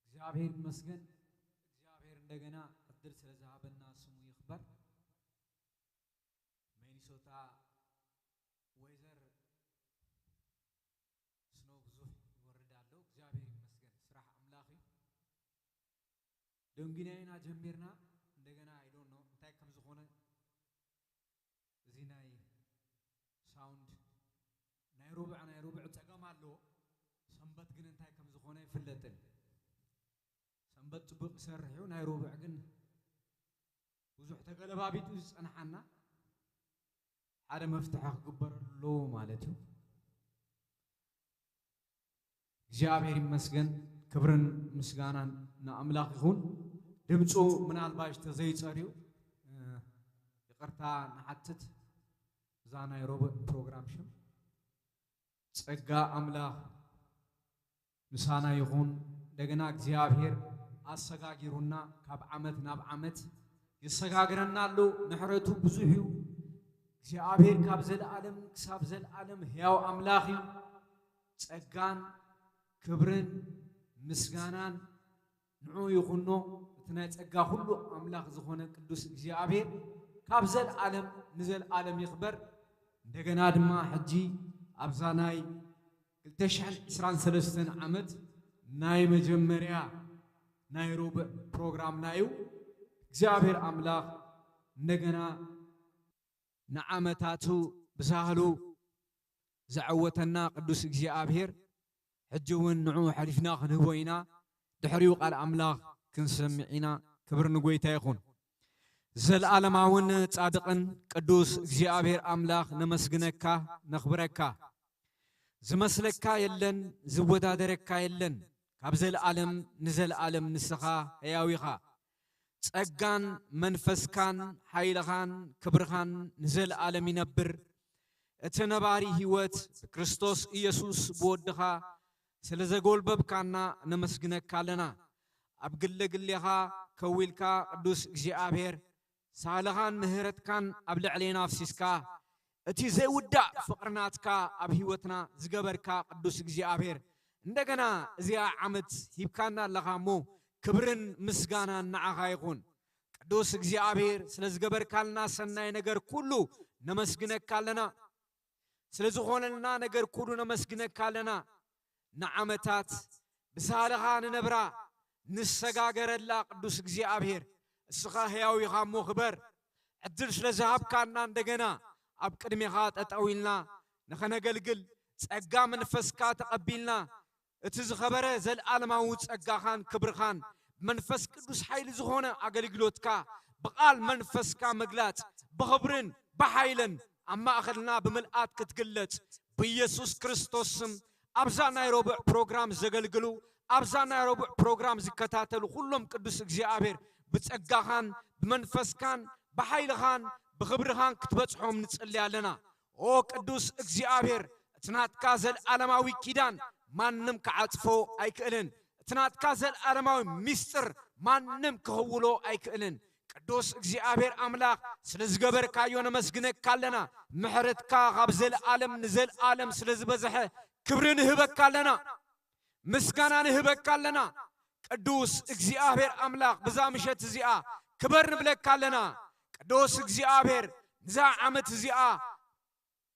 እግዚኣብሔር ይመስገን። እግዚኣብሔር እንደገና ዕድል ስለዝሃበና ስሙ ይኽበር። ሚኒሶታ ዌዘር ስኖው ብዙሕ ይወርድ ኣሎ። እግዚኣብሔር ደንጊና ኢና ጀሚርና። እንደገና I don't know እንታይ ከም ዝኾነ፣ እዚ ናይ ሳውንድ ናይ ሮብዕ ናይ ሮብዕ ጸገም ኣለዎ። ሰንበት ግን እንታይ ከም ዝኾነ ኣይፍለጥን። ሰንበት ጽቡቕ ይሰርሕ እዩ፣ ናይ ሮብዕ ግን ብዙሕ ተገለባቢጡ ዝጸንሓና ሓደ መፍትሒ ክግበረሉ ኣለዎ ማለት እዩ። እግዚኣብሔር ይመስገን። ክብርን ምስጋናን ንኣምላኽ ይኹን። ድምፁ ምናልባሽ ተዘይጸርዩ፣ እ፣ ይቕርታ ንሓትት። እዛ ናይ ሮብዕ ፕሮግራም ሽም ጸጋ ኣምላኽ ምሳና ይኹን። እንደገና እግዚኣብሔር ኣሰጋጊሩና ካብ ዓመት ናብ ዓመት የሰጋግረና ኣሎ። ምሕረቱ ብዙሕ እዩ። እግዚኣብሔር ካብ ዘለዓለም ክሳብ ዘለዓለም ሕያው ኣምላኽ እዩ። ጸጋን ክብርን ምስጋናን ንዑ ይኹኖ። እቲ ናይ ጸጋ ኩሉ ኣምላኽ ዝኾነ ቅዱስ እግዚኣብሔር ካብ ዘለዓለም ንዘለዓለም ይኽበር። እንደገና ድማ ሕጂ ኣብዛ ናይ ክልተ ሽሕን ዕስራን ሰለስተን ዓመት ናይ መጀመርያ ናይ ሮብዕ ፕሮግራምና እዩ። እግዚኣብሔር ኣምላኽ እንደገና ንዓመታቱ ብሳህሉ ዘዐወተና ቅዱስ እግዚኣብሔር፣ ሕጂ እውን ንዑ ሐሊፍና ክንህቦ ኢና። ድሕሪኡ ቃል ኣምላኽ ክንሰምዕ ኢና። ክብሪ ንጎይታ ይኹን። ዘለዓለማውን ጻድቕን ቅዱስ እግዚኣብሔር ኣምላኽ ነመስግነካ፣ ነኽብረካ። ዝመስለካ የለን፣ ዝወዳደረካ የለን። ካብ ዘለዓለም ንዘለዓለም ንስኻ ሕያው ኢኻ። ጸጋን መንፈስካን ሓይልኻን ክብርኻን ንዘለዓለም ይነብር። እቲ ነባሪ ህይወት ብክርስቶስ ኢየሱስ ብወድኻ ስለ ዘጎልበብካና ነመስግነካ ኣለና። ኣብ ግለ ግሌኻ ከዊልካ ቅዱስ እግዚኣብሔር ሳህልኻን ምህረትካን ኣብ ልዕሌና ኣፍሲስካ፣ እቲ ዘይውዳእ ፍቕሪ ናትካ ኣብ ህይወትና ዝገበርካ ቅዱስ እግዚኣብሔር፣ እንደገና እዚኣ ዓመት ሂብካና ኣለኻ እሞ፣ ክብርን ምስጋናን ንዓኻ ይኹን። ቅዱስ እግዚኣብሔር፣ ስለ ዝገበርካልና ሰናይ ነገር ኩሉ ነመስግነካ ኣለና። ስለ ዝኾነልና ነገር ኩሉ ነመስግነካ ኣለና። ንዓመታት ብሳልኻ ንነብራ ንሰጋገረላ ቅዱስ እግዚኣብሔር፣ እስኻ ሕያው ኢኻ እሞ ክበር። ዕድል ስለ ዝሃብካና እንደገና ኣብ ቅድሜኻ ጠጠው ኢልና ንኸነገልግል ጸጋ መንፈስካ ተቐቢልና፣ እቲ ዝኸበረ ዘለዓለማዊ ጸጋኻን ክብርኻን ብመንፈስ ቅዱስ ሓይሊ ዝኾነ ኣገልግሎትካ ብቓል መንፈስካ ምግላጽ፣ ብኽብርን ብሓይልን ኣብ ማእኸልና ብምልኣት ክትግለጽ ብኢየሱስ ክርስቶስ ስም ኣብዛ ናይ ረቡዕ ፕሮግራም ዘገልግሉ፣ ኣብዛ ናይ ረቡዕ ፕሮግራም ዝከታተሉ ኩሎም ቅዱስ እግዚኣብሔር ብጸጋኻን ብመንፈስካን ብሓይልኻን ብኽብርኻን ክትበጽሖም ንጽሊ ኣለና። ኦ ቅዱስ እግዚኣብሔር፣ እቲ ናትካ ዘለዓለማዊ ኪዳን ማንም ክዓጽፎ ኣይክእልን። እቲ ናትካ ዘለዓለማዊ ሚስጥር ማንም ክኽውሎ ኣይክእልን። ቅዱስ እግዚኣብሔር ኣምላኽ፣ ስለ ዝገበርካዮ ነመስግነካ ኣለና። ምሕረትካ ካብ ዘለዓለም ንዘለዓለም ስለ ዝበዝሐ ክብሪ ንህበካ ኣለና። ምስጋና ንህበካ ኣለና። ቅዱስ እግዚኣብሔር ኣምላኽ፣ ብዛ ምሸት እዚኣ ክበር ንብለካ ኣለና። ቅዱስ እግዚኣብሔር፣ ንዛ ዓመት እዚኣ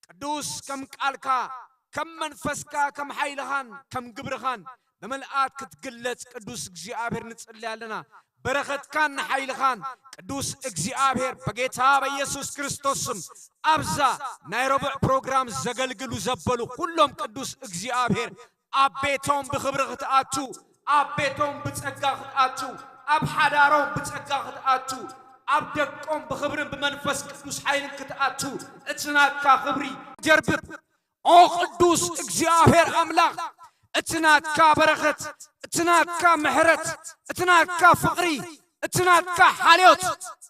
ቅዱስ ከም ቃልካ፣ ከም መንፈስካ፣ ከም ሓይልኻን ከም ግብርኻን ብምልኣት ክትግለጽ ቅዱስ እግዚኣብሔር ንጽሊ ኣለና። በረኸትካን ንሓይልኻን ቅዱስ እግዚኣብሔር በጌታ በኢየሱስ ክርስቶስ ስም ኣብዛ ናይ ረቡዕ ፕሮግራም ዘገልግሉ ዘበሉ ኩሎም ቅዱስ እግዚኣብሔር ኣብ ቤቶም ብኽብሪ ክትኣቱ፣ ኣብ ቤቶም ብጸጋ ክትኣቱ፣ ኣብ ሓዳሮም ብጸጋ ክትኣቱ፣ ኣብ ደቆም ብኽብርን ብመንፈስ ቅዱስ ሓይልን ክትኣቱ፣ እቲ ናትካ ክብሪ ጀርብብ። ኦ ቅዱስ እግዚኣብሔር ኣምላኽ፣ እቲ ናትካ በረኸት፣ እቲ ናትካ ምሕረት፣ እቲ ናትካ ፍቕሪ፣ እቲ ናትካ ሓልዮት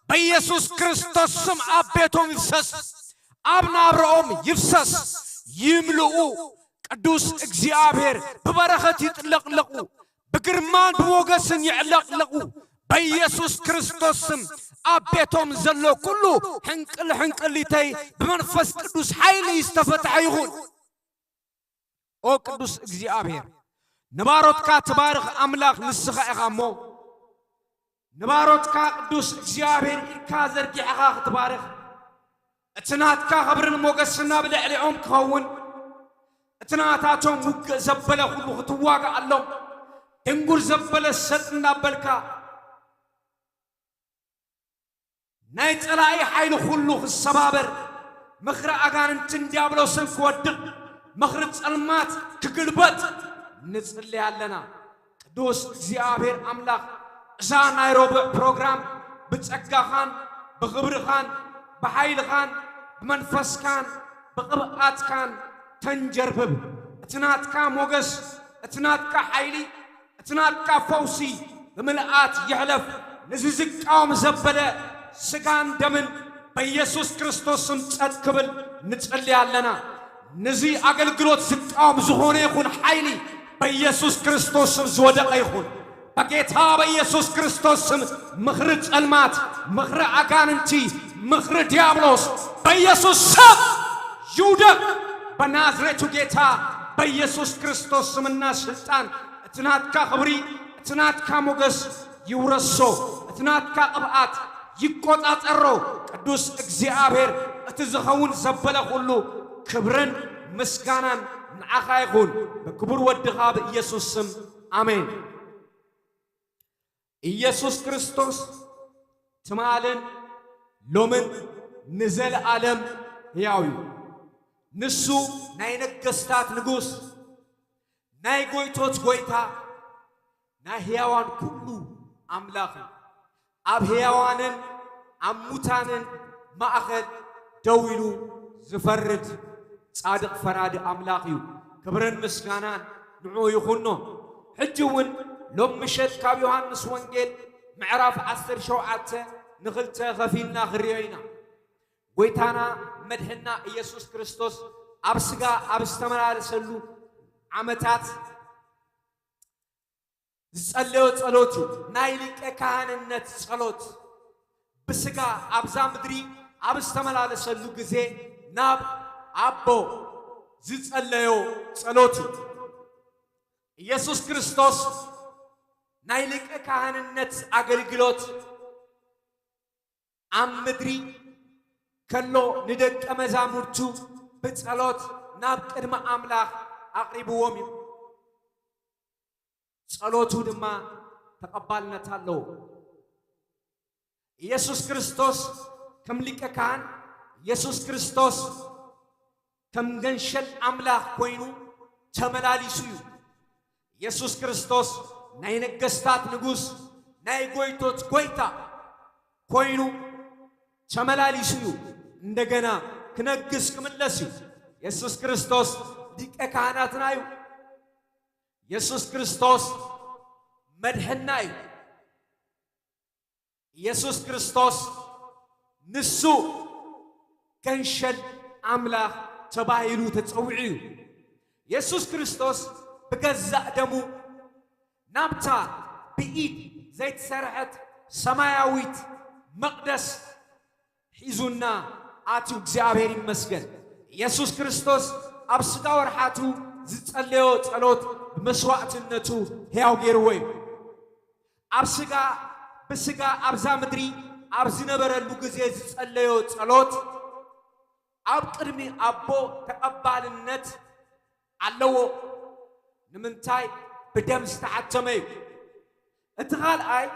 በኢየሱስ ክርስቶስ ስም ኣብ ቤቶም ይፍሰስ፣ ኣብ ናብርኦም ይፍሰስ፣ ይምልኡ። ቅዱስ እግዚኣብሔር ብበረኸት ይጥለቕለቑ፣ ብግርማን ብሞገስን ይዕለቕለቑ። በኢየሱስ ክርስቶስ ስም ኣብ ቤቶም ዘሎ ኩሉ ሕንቅል ሕንቅሊተይ ብመንፈስ ቅዱስ ሓይሊ ዝተፈትሐ ይኹን። ኦ ቅዱስ እግዚኣብሔር፣ ንባሮትካ ትባርኽ ኣምላኽ ንስኻ ኢኻ እሞ፣ ንባሮትካ ቅዱስ እግዚኣብሔር ኢድካ ዘርጊሕኻ ክትባርኽ፣ እቲ ናትካ ክብርን ሞገስን ኣብ ልዕሊኦም ክኸውን፣ እቲ ናታቶም ውግእ ዘበለ ኩሉ ክትዋግኣሎም፣ ድንጉር ዘበለ ሰጥ እናበልካ፣ ናይ ጸላኢ ሓይሊ ኩሉ ክሰባበር፣ ምኽሪ ኣጋንንትን ዲያብሎስን ክወድቕ፣ ምኽሪ ጸልማት ክግልበጥ ንጽሊ ኣለና። ቅዱስ እግዚኣብሔር ኣምላኽ፣ እዛ ናይ ረቡዕ ፕሮግራም ብጸጋኻን ብኽብርኻን ብሓይልኻን ብመንፈስካን ብቕብኣትካን ተንጀርብብ። እቲ ናትካ ሞገስ፣ እቲ ናትካ ሓይሊ፣ እቲ ናትካ ፈውሲ ብምልኣት ይሕለፍ። ነዚ ዝቃወም ዘበለ ስጋን ደምን በኢየሱስ ክርስቶስ ስም ጸጥ ክብል ንጸሊ ኣለና። ነዚ ኣገልግሎት ዝቃወም ዝኾነ ይኹን ሓይሊ በኢየሱስ ክርስቶስ ስም ዝወደቐ ይኹን። በጌታ በኢየሱስ ክርስቶስ ስም ምኽሪ ጸልማት፣ ምኽሪ ኣጋንንቲ፣ ምኽሪ ዲያብሎስ በኢየሱስ ስም ይውደቕ። በናዝሬቱ ጌታ በኢየሱስ ክርስቶስ ስምና ስልጣን እቲ ናትካ ክብሪ፣ እቲ ናትካ ሞገስ ይውረሶ። እቲ ናትካ ቅብኣት ይቆጻጸሮ። ቅዱስ እግዚኣብሔር፣ እቲ ዝኸውን ዘበለ ኩሉ ክብርን ምስጋናን ንዓኻ ይኹን፣ ብክቡር ወድኻ ብኢየሱስ ስም፣ ኣሜን። ኢየሱስ ክርስቶስ ትማልን ሎምን ንዘለኣለም ሕያው እዩ። ንሱ ናይ ነገስታት ንጉስ፣ ናይ ጎይቶት ጎይታ፣ ናይ ሕያዋን ኩሉ ኣምላኽ እዩ። ኣብ ሕያዋንን ኣብ ሙታንን ማእኸል ደው ኢሉ ዝፈርድ ጻድቕ ፈራዲ ኣምላኽ እዩ። ክብርን ምስጋናን ንዕኡ ይኹኖ። ሕጂ እውን ሎም ምሸት ካብ ዮሃንስ ወንጌል ምዕራፍ ዓሰርተ ሸውዓተ ንኽልተ ኸፊልና ክንሪኦ ኢና። ጎይታና መድሕና ኢየሱስ ክርስቶስ ኣብ ስጋ ኣብ ዝተመላለሰሉ ዓመታት ዝጸለዮ ጸሎት እዩ። ናይ ሊቀ ካህንነት ጸሎት ብስጋ ኣብዛ ምድሪ ኣብ ዝተመላለሰሉ ግዜ ናብ ኣቦ ዝጸለዮ ጸሎት እዩ። ኢየሱስ ክርስቶስ ናይ ሊቀ ካህንነት ኣገልግሎት ኣብ ምድሪ ከሎ ንደቀ መዛሙርቱ ብጸሎት ናብ ቅድሚ ኣምላኽ ኣቕሪብዎም እዩ። ጸሎቱ ድማ ተቐባልነት ኣለዎ። ኢየሱስ ክርስቶስ ከም ሊቀ ካህን፣ ኢየሱስ ክርስቶስ ከም ገንሸል ኣምላኽ ኮይኑ ተመላሊሱ እዩ። ኢየሱስ ክርስቶስ ናይ ነገስታት ንጉስ፣ ናይ ጎይቶት ጎይታ ኮይኑ ተመላሊሱ እዩ። እንደገና ክነግስ ክምለስ እዩ። ኢየሱስ ክርስቶስ ሊቀ ካህናትና እዩ። ኢየሱስ ክርስቶስ መድሕና እዩ። ኢየሱስ ክርስቶስ ንሱ ገንሸል ኣምላኽ ተባሂሉ ተጸዊዑ እዩ። ኢየሱስ ክርስቶስ ብገዛእ ደሙ ናብታ ብኢድ ዘይተሰርሐት ሰማያዊት መቕደስ ሒዙና ኣትዩ። እግዚኣብሔር ይመስገን። ኢየሱስ ክርስቶስ ኣብ ስጋ ወርሓቱ ዝጸለዮ ጸሎት ብመስዋዕትነቱ ሕያው ገይርዎ እዩ። ኣብ ስጋ ብስጋ ኣብዛ ምድሪ ኣብ ዝነበረሉ ግዜ ዝጸለዮ ጸሎት ኣብ ቅድሚ ኣቦ ተቐባልነት ኣለዎ። ንምንታይ? ብደም ዝተሓተመ እዩ። እቲ ካልኣይ፣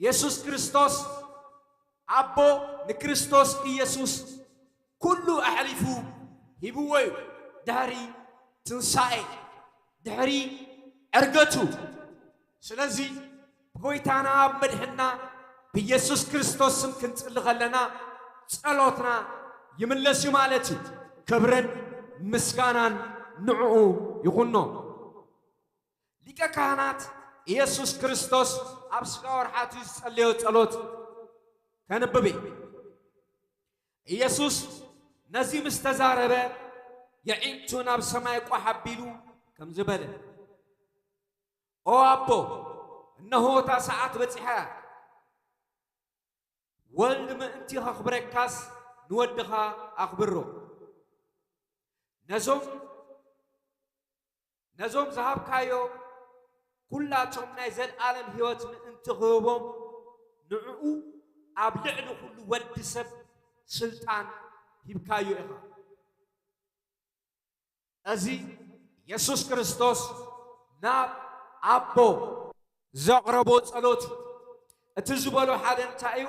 ኢየሱስ ክርስቶስ ኣቦ ንክርስቶስ ኢየሱስ ኩሉ ኣሕሊፉ ሂብዎ እዩ። ድሕሪ ትንሳኤ፣ ድሕሪ ዕርገቱ። ስለዚ ብጎይታና ኣብ መድሕና ብኢየሱስ ክርስቶስ ስም ክንጽሊ ከለና ጸሎትና ይምለስ እዩ ማለት እዩ። ክብርን ምስጋናን ንዕኡ ይኹኖ። ሊቀ ካህናት ኢየሱስ ክርስቶስ ኣብ ስጋ ወርሓቱ ዝጸለዮ ጸሎት ከንብብ እየ። ኢየሱስ ነዚ ምስ ተዛረበ፣ የዒንቱ ናብ ሰማይ ቋሕ ኣቢሉ ከምዚ በለ፣ "ኦ ኣቦ፣ እነሆ እታ ሰዓት በጺሓ እያ። ወልድ ምእንቲ ኸኽብረካስ ንወድኻ ኣኽብሮ። ነዞም፣ ነዞም ዝሃብካዮ ኩላቶም ናይ ዘለኣለም ህይወት ምእንቲ ክህቦም፣ ንዕኡ ኣብ ልዕሊ ኩሉ ወዲ ሰብ ስልጣን ሂብካዮ ኢኻ።" እዚ የሱስ ክርስቶስ ናብ ኣቦ ዘቕረቦ ጸሎት እዩ። እቲ ዝበሎ ሓደ እንታይ እዩ?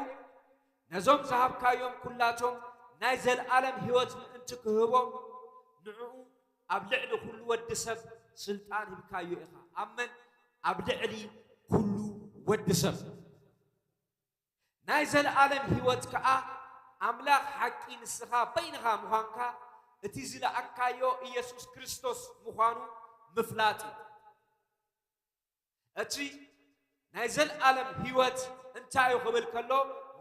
ነዞም ዝሃብካዮም ኩላቶም ናይ ዘለኣለም ህይወት ምእንቲ ክህቦም፣ ንዕኡ ኣብ ልዕሊ ኩሉ ወዲ ሰብ ስልጣን ሂብካዮ ኢኻ። ኣብ መን? ኣብ ልዕሊ ኩሉ ወዲ ሰብ። ናይ ዘለኣለም ህይወት ከኣ ኣምላኽ ሓቂ ንስኻ በይንኻ ምዃንካ፣ እቲ ዝለኣካዮ ኢየሱስ ክርስቶስ ምዃኑ ምፍላጥ እዩ። እቲ ናይ ዘለኣለም ህይወት እንታይ እዩ ክብል ከሎ፣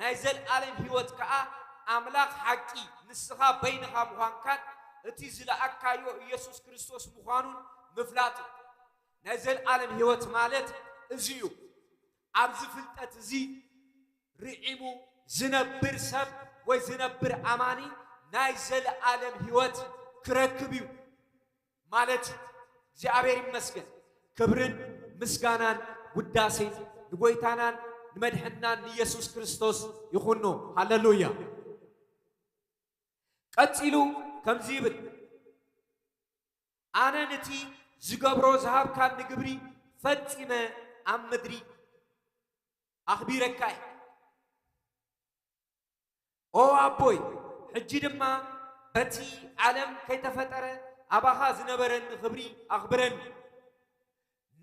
ናይ ዘለኣለም ህይወት ከኣ ኣምላኽ ሓቂ ንስኻ በይንኻ ምዃንካን እቲ ዝለኣካዮ ኢየሱስ ክርስቶስ ምዃኑን ምፍላጥ እዩ። ናይ ዘለኣለም ህይወት ማለት እዚ እዩ። ኣብዚ ፍልጠት እዚ ርዒሙ ዝነብር ሰብ ወይ ዝነብር ኣማኒ ናይ ዘለኣለም ህይወት ክረክብ እዩ ማለት እዩ። እግዚኣብሔር ይመስገን። ክብርን ምስጋናን ውዳሴን ንጎይታናን ንመድሕንናን ንኢየሱስ ክርስቶስ ይኹኖ። ሃሌሉያ። ቀጺሉ ከምዚ ይብል፣ ኣነ ነቲ ዝገብሮ ዝሃብካኒ ግብሪ ፈጺመ ኣብ ምድሪ ኣኽቢረካ እየ። ኦ ኣቦይ፣ ሕጂ ድማ በቲ ዓለም ከይተፈጠረ ኣባኻ ዝነበረኒ ክብሪ ኣኽብረኒ።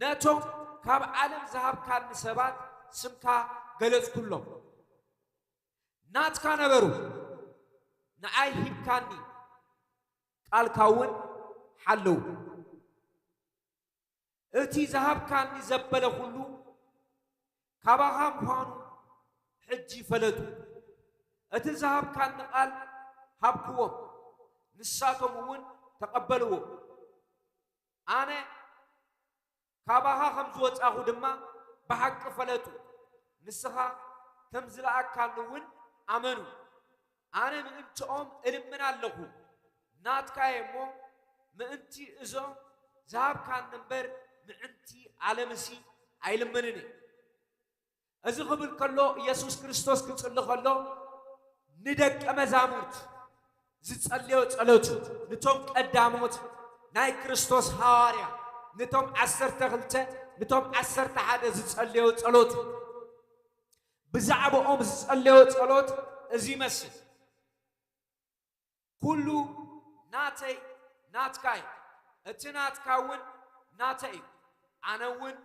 ነቶም ካብ ዓለም ዝሃብካኒ ሰባት ስምካ ገለጽኩሎም። ናትካ ነበሩ፣ ንዓይ ሂብካኒ፣ ቃልካ እውን ሓለዉ። እቲ ዝሃብካኒ ዘበለ ኩሉ ካባኻ ምዃኑ ሕጂ ፈለጡ። እቲ ዝሃብካኒ ቃል ሃብክዎም፣ ንሳቶም እውን ተቐበልዎ። ኣነ ካባኻ ከም ዝወጻኹ ድማ ብሓቂ ፈለጡ። ንስኻ ከም ዝለኣካኒ እውን ኣመኑ። ኣነ ምእንትኦም እልምን ኣለኹ። ናትካ እየ እሞ፣ ምእንቲ እዞም ዝሃብካኒ እምበር፣ ምእንቲ ዓለምሲ ኣይልምንን እየ። እዚ ክብል ከሎ፣ ኢየሱስ ክርስቶስ ክጽሊ ከሎ፣ ንደቀ መዛሙርት ዝጸለዮ ጸሎት እዩ። ንቶም ቀዳሞት ናይ ክርስቶስ ሃዋርያ፣ ንቶም ዓሰርተ ክልተ፣ ንቶም ዓሰርተ ሓደ ዝጸለዮ ጸሎት እዩ። ብዛዕባኦም ዝጸለዮ ጸሎት እዚ ይመስል። ኩሉ ናተይ ናትካ እዩ፣ እቲ ናትካ እውን ናተይ እዩ፣ ኣነ እውን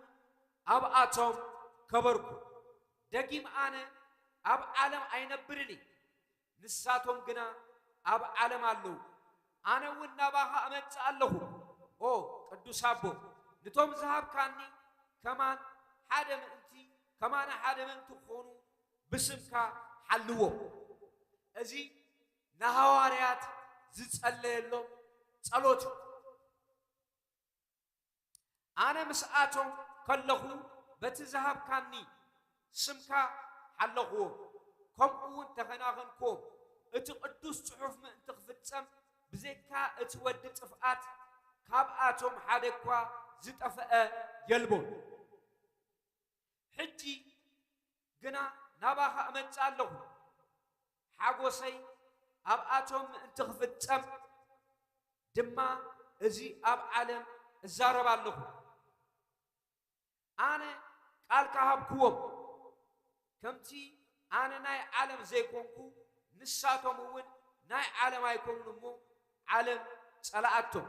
ኣብኣቶም ከበርኩ። ደጊም ኣነ ኣብ ዓለም ኣይነብርን እየ፣ ንሳቶም ግና ኣብ ዓለም ኣለዉ፣ ኣነ እውን ናባኻ እመጽእ ኣለኹ። ኦ ቅዱስ ኣቦ፣ ንቶም ዝሃብካኒ ከማን ሓደ ምእንቲ፣ ከማነ ሓደ ምእንቲ ክኾኑ ብስምካ ሓልዎም። እዚ ንሃዋርያት ዝጸለየሎም ጸሎት እዩ። ኣነ ምስኣቶም ከለኹ በቲ ዝሃብካኒ ስምካ ሓለኽዎም፣ ከምኡ እውን ተኸናኸንክዎም። እቲ ቅዱስ ጽሑፍ ምእንቲ ክፍጸም፣ ብዘይካ እቲ ወዲ ጥፍኣት ካብኣቶም ሓደ እኳ ዝጠፍአ የልቦን። ሕጂ ግና ናባኻ እመጽእ ኣለኹ። ሓጎሰይ ኣብኣቶም ምእንቲ ክፍጸም ድማ እዚ ኣብ ዓለም እዛረብ ኣለኹ። ኣነ ቃልካ ሃብክዎም። ከምቲ ኣነ ናይ ዓለም ዘይኮንኩ፣ ንሳቶም እውን ናይ ዓለም ኣይኮኑን እሞ፣ ዓለም ጸላኣቶም።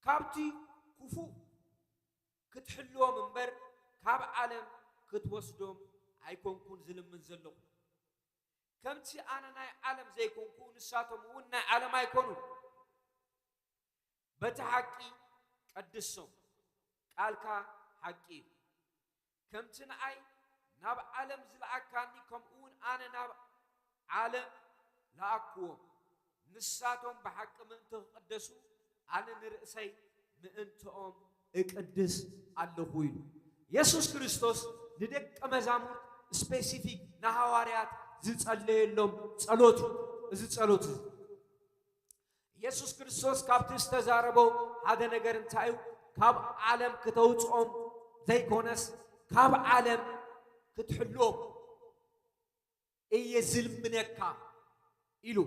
ካብቲ ክፉእ ክትሕልዎም እምበር፣ ካብ ዓለም ክትወስዶም ኣይኮንኩን ዝልምን ዘለኹ። ከምቲ ኣነ ናይ ዓለም ዘይኮንኩ፣ ንሳቶም እውን ናይ ዓለም ኣይኮኑን። በቲ ሓቂ ቀድሶም፣ ቃልካ ሓቂ እዩ። ከምቲ ንኣይ ናብ ዓለም ዝለኣካኒ፣ ከምኡ እውን ኣነ ናብ ዓለም ለኣክዎም። ንሳቶም ብሓቂ ምእንቲ ክቅደሱ፣ ኣነ ንርእሰይ ምእንትኦም እቅድስ ኣለኹ ኢሉ። የሱስ ክርስቶስ ንደቀ መዛሙርት ስፔሲፊክ ንሃዋርያት ዝጸለየሎም ጸሎት እዩ። እዚ ጸሎት እዚ የሱስ ክርስቶስ ካብቲ ዝተዛረቦ ሓደ ነገር እንታይ እዩ? ካብ ዓለም ክተውጽኦም ዘይኮነስ፣ ካብ ዓለም ክትሕልዎም እየ ዝልምነካ ኢሉ።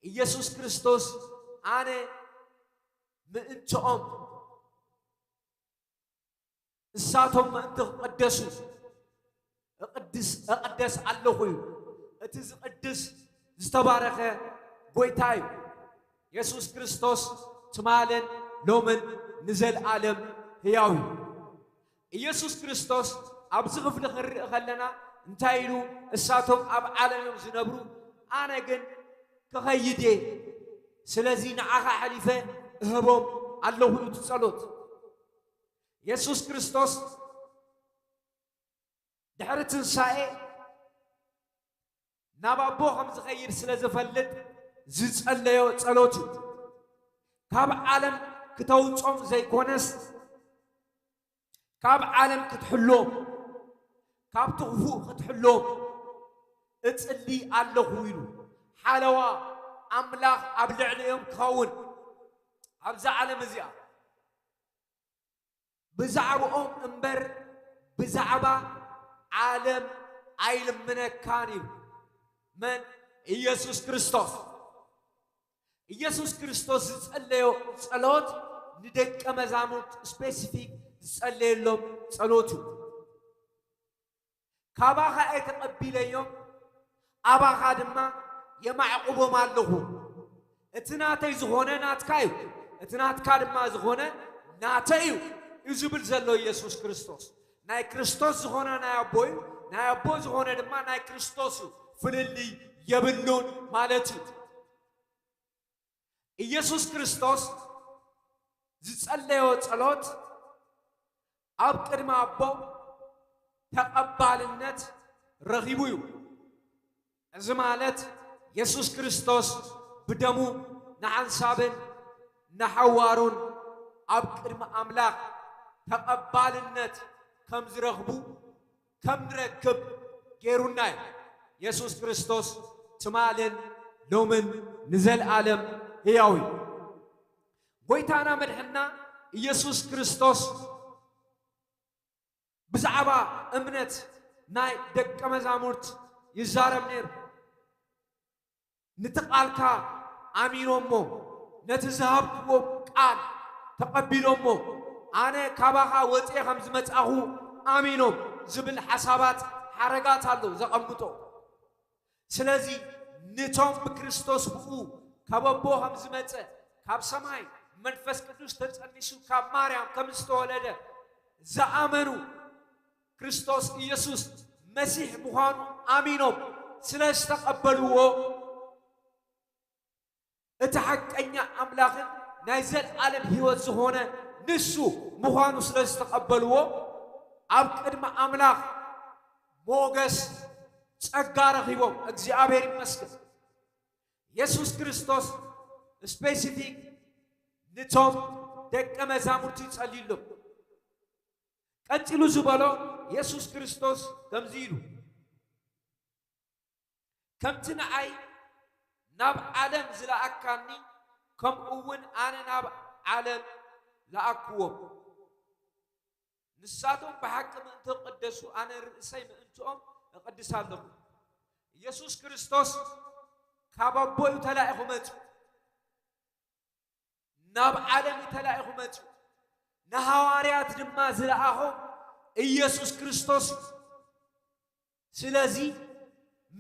ኢየሱስ ክርስቶስ ኣነ ምእንትኦም፣ ንሳቶም ምእንቲ ክቕደሱ፣ እቕድ-፣ እቕድስ፣ እቕደስ ኣለኹ እዩ። እቲ ዝቕድስ ዝተባረኸ ጎይታ እዩ። የሱስ ክርስቶስ ትማልን ሎምን ንዘለኣለም ህያው እዩ። ኢየሱስ ክርስቶስ ኣብዚ ክፍሊ ክንርኢ ከለና እንታይ ኢሉ? እሳቶም ኣብ ዓለም እዮም ዝነብሩ፣ ኣነ ግን ክኸይድ እየ። ስለዚ ንዓኻ ኣሕሊፈ እህቦም ኣለኹ እዩ እቲ ጸሎት። የሱስ ክርስቶስ ድሕሪ ትንሳኤ ናብ ኣቦ ከም ዝኸይድ ስለ ዝፈልጥ ዝጸለዮ ጸሎት እዩ። ካብ ዓለም ክተውጾም ዘይኮነስ ካብ ዓለም ክትሕሎም፣ ካብቲ ክፉእ ክትሕሎም እጽሊ ኣለኹ ኢሉ። ሓለዋ ኣምላኽ ኣብ ልዕሊኦም ክኸውን ኣብዛ ዓለም እዚኣ። ብዛዕባኦም እምበር ብዛዕባ ዓለም ኣይልምነካን እዩ። መን? ኢየሱስ ክርስቶስ። ኢየሱስ ክርስቶስ ዝጸለዮ ጸሎት ንደቀ መዛሙርት ስፔሲፊክ ዝጸለየሎም ጸሎት እዩ። ካባኻ እየ ተቐቢለዮም፣ ኣባኻ ድማ የማዕቁቦም ኣለኹ። እቲ ናተይ ዝኾነ ናትካ እዩ፣ እቲ ናትካ ድማ ዝኾነ ናተይ እዩ እዩ ዝብል ዘሎ ኢየሱስ ክርስቶስ። ናይ ክርስቶስ ዝኾነ ናይ ኣቦ እዩ፣ ናይ ኣቦ ዝኾነ ድማ ናይ ክርስቶስ እዩ። ፍልልይ የብሉን ማለት እዩ። ኢየሱስ ክርስቶስ ዝጸለዮ ጸሎት ኣብ ቅድሚ ኣቦ ተቐባልነት ረኺቡ እዩ። እዚ ማለት የሱስ ክርስቶስ ብደሙ ንሓንሳብን ንሓዋሩን ኣብ ቅድሚ ኣምላኽ ተቐባልነት ከም ዝረኽቡ ከም ንረክብ ገይሩና እዩ። የሱስ ክርስቶስ ትማልን ሎምን ንዘለኣለም ህያው እዩ። ጎይታና መድሕና ኢየሱስ ክርስቶስ ብዛዕባ እምነት ናይ ደቀ መዛሙርት ይዛረብ ነይሩ። ነቲ ቃልካ ኣሚኖሞ፣ ነቲ ዝሃብክዎም ቃል ተቐቢሎሞ፣ ኣነ ካባኻ ወፅየ ከም ዝመጻኹ ኣሚኖም ዝብል ሓሳባት ሓረጋት ኣሎ ዘቐምጦ። ስለዚ ንቶም ብክርስቶስ ብኡ ካብ ኣቦ ከም ዝመጸ፣ ካብ ሰማይ መንፈስ ቅዱስ ተጸኒሱ ካብ ማርያም ከም ዝተወለደ ዝኣመኑ፣ ክርስቶስ ኢየሱስ መሲሕ ምዃኑ ኣሚኖም ስለ ዝተቐበልዎ፣ እቲ ሓቀኛ ኣምላኽን ናይ ዘለኣለም ህይወት ዝኾነ ንሱ ምዃኑ ስለ ዝተቐበልዎ፣ ኣብ ቅድሚ ኣምላኽ ሞገስ፣ ጸጋ ረኺቦም። እግዚኣብሔር ይመስገን። የሱስ ክርስቶስ ስፔሲፊክ ንቶም ደቀ መዛሙርቲ ይጸልዩሎም። ቀጺሉ ዝበሎ የሱስ ክርስቶስ ከምዚ ኢሉ፣ ከምቲ ንዓይ ናብ ዓለም ዝለኣካኒ፣ ከምኡ እውን ኣነ ናብ ዓለም ለኣክዎም። ንሳቶም ብሓቂ ምእንቲ ክቕደሱ፣ ኣነ ርእሰይ ምእንትኦም እቕድስ ኣለኹ። ኢየሱስ ክርስቶስ ካብ ኣቦ እዩ ተላኢኹ መጺኡ። ናብ ዓለም እዩ ተላኢኹ መጺኡ። ንሃዋርያት ድማ ዝለኣኾም ኢየሱስ ክርስቶስ እዩ። ስለዚ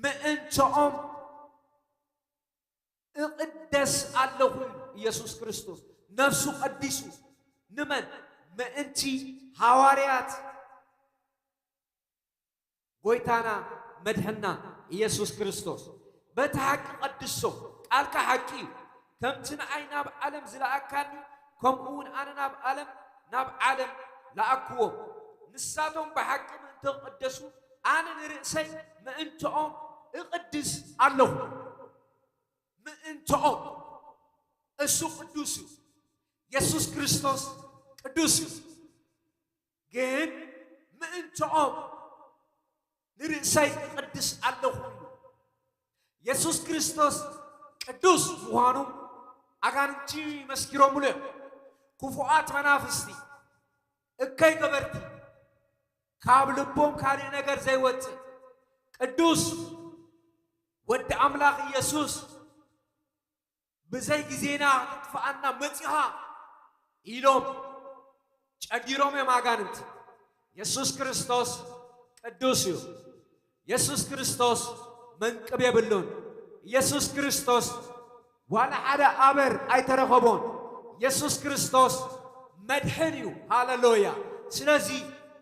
ምእንትኦም እቕደስ ኣለኹ ኢሉ ኢየሱስ ክርስቶስ ነፍሱ ቀዲሱ። ንመን? ምእንቲ ሃዋርያት ጎይታና መድሕና ኢየሱስ ክርስቶስ። በቲ ሓቂ ቀድሶም፣ ቃልካ ሓቂ እዩ። ከምቲ ንኣይ ናብ ዓለም ዝለኣካኒ፣ ከምኡ እውን ኣነ ናብ ዓለም፣ ናብ ዓለም ለኣክዎም። ንሳቶም ብሓቂ ምእንቲ ክቕደሱ፣ ኣነ ንርእሰይ ምእንትኦም እቕድስ ኣለኹ። ምእንትኦም። እሱ ቅዱስ እዩ። የሱስ ክርስቶስ ቅዱስ እዩ። ግን ምእንትኦም ንርእሰይ እቕድስ ኣለኹ ኢሉ። የሱስ ክርስቶስ ቅዱስ ምዃኑ ኣጋንንቲ መስኪሮምሉ እዮም። ክፉኣት መናፍስቲ፣ እከይ ገበርቲ፣ ካብ ልቦም ካልእ ነገር ዘይወጽእ ቅዱስ ወዲ ኣምላኽ ኢየሱስ ብዘይ ግዜና ክትጥፍኣና መጺኻ ኢሎም ጨዲሮም እዮም ኣጋንንቲ። የሱስ ክርስቶስ ቅዱስ እዩ። የሱስ ክርስቶስ መንቅብ የብሉን። የሱስ ክርስቶስ ዋላ ሓደ ኣበር ኣይተረኸቦን። የሱስ ክርስቶስ መድሕን እዩ። ሃለሉያ። ስለዚ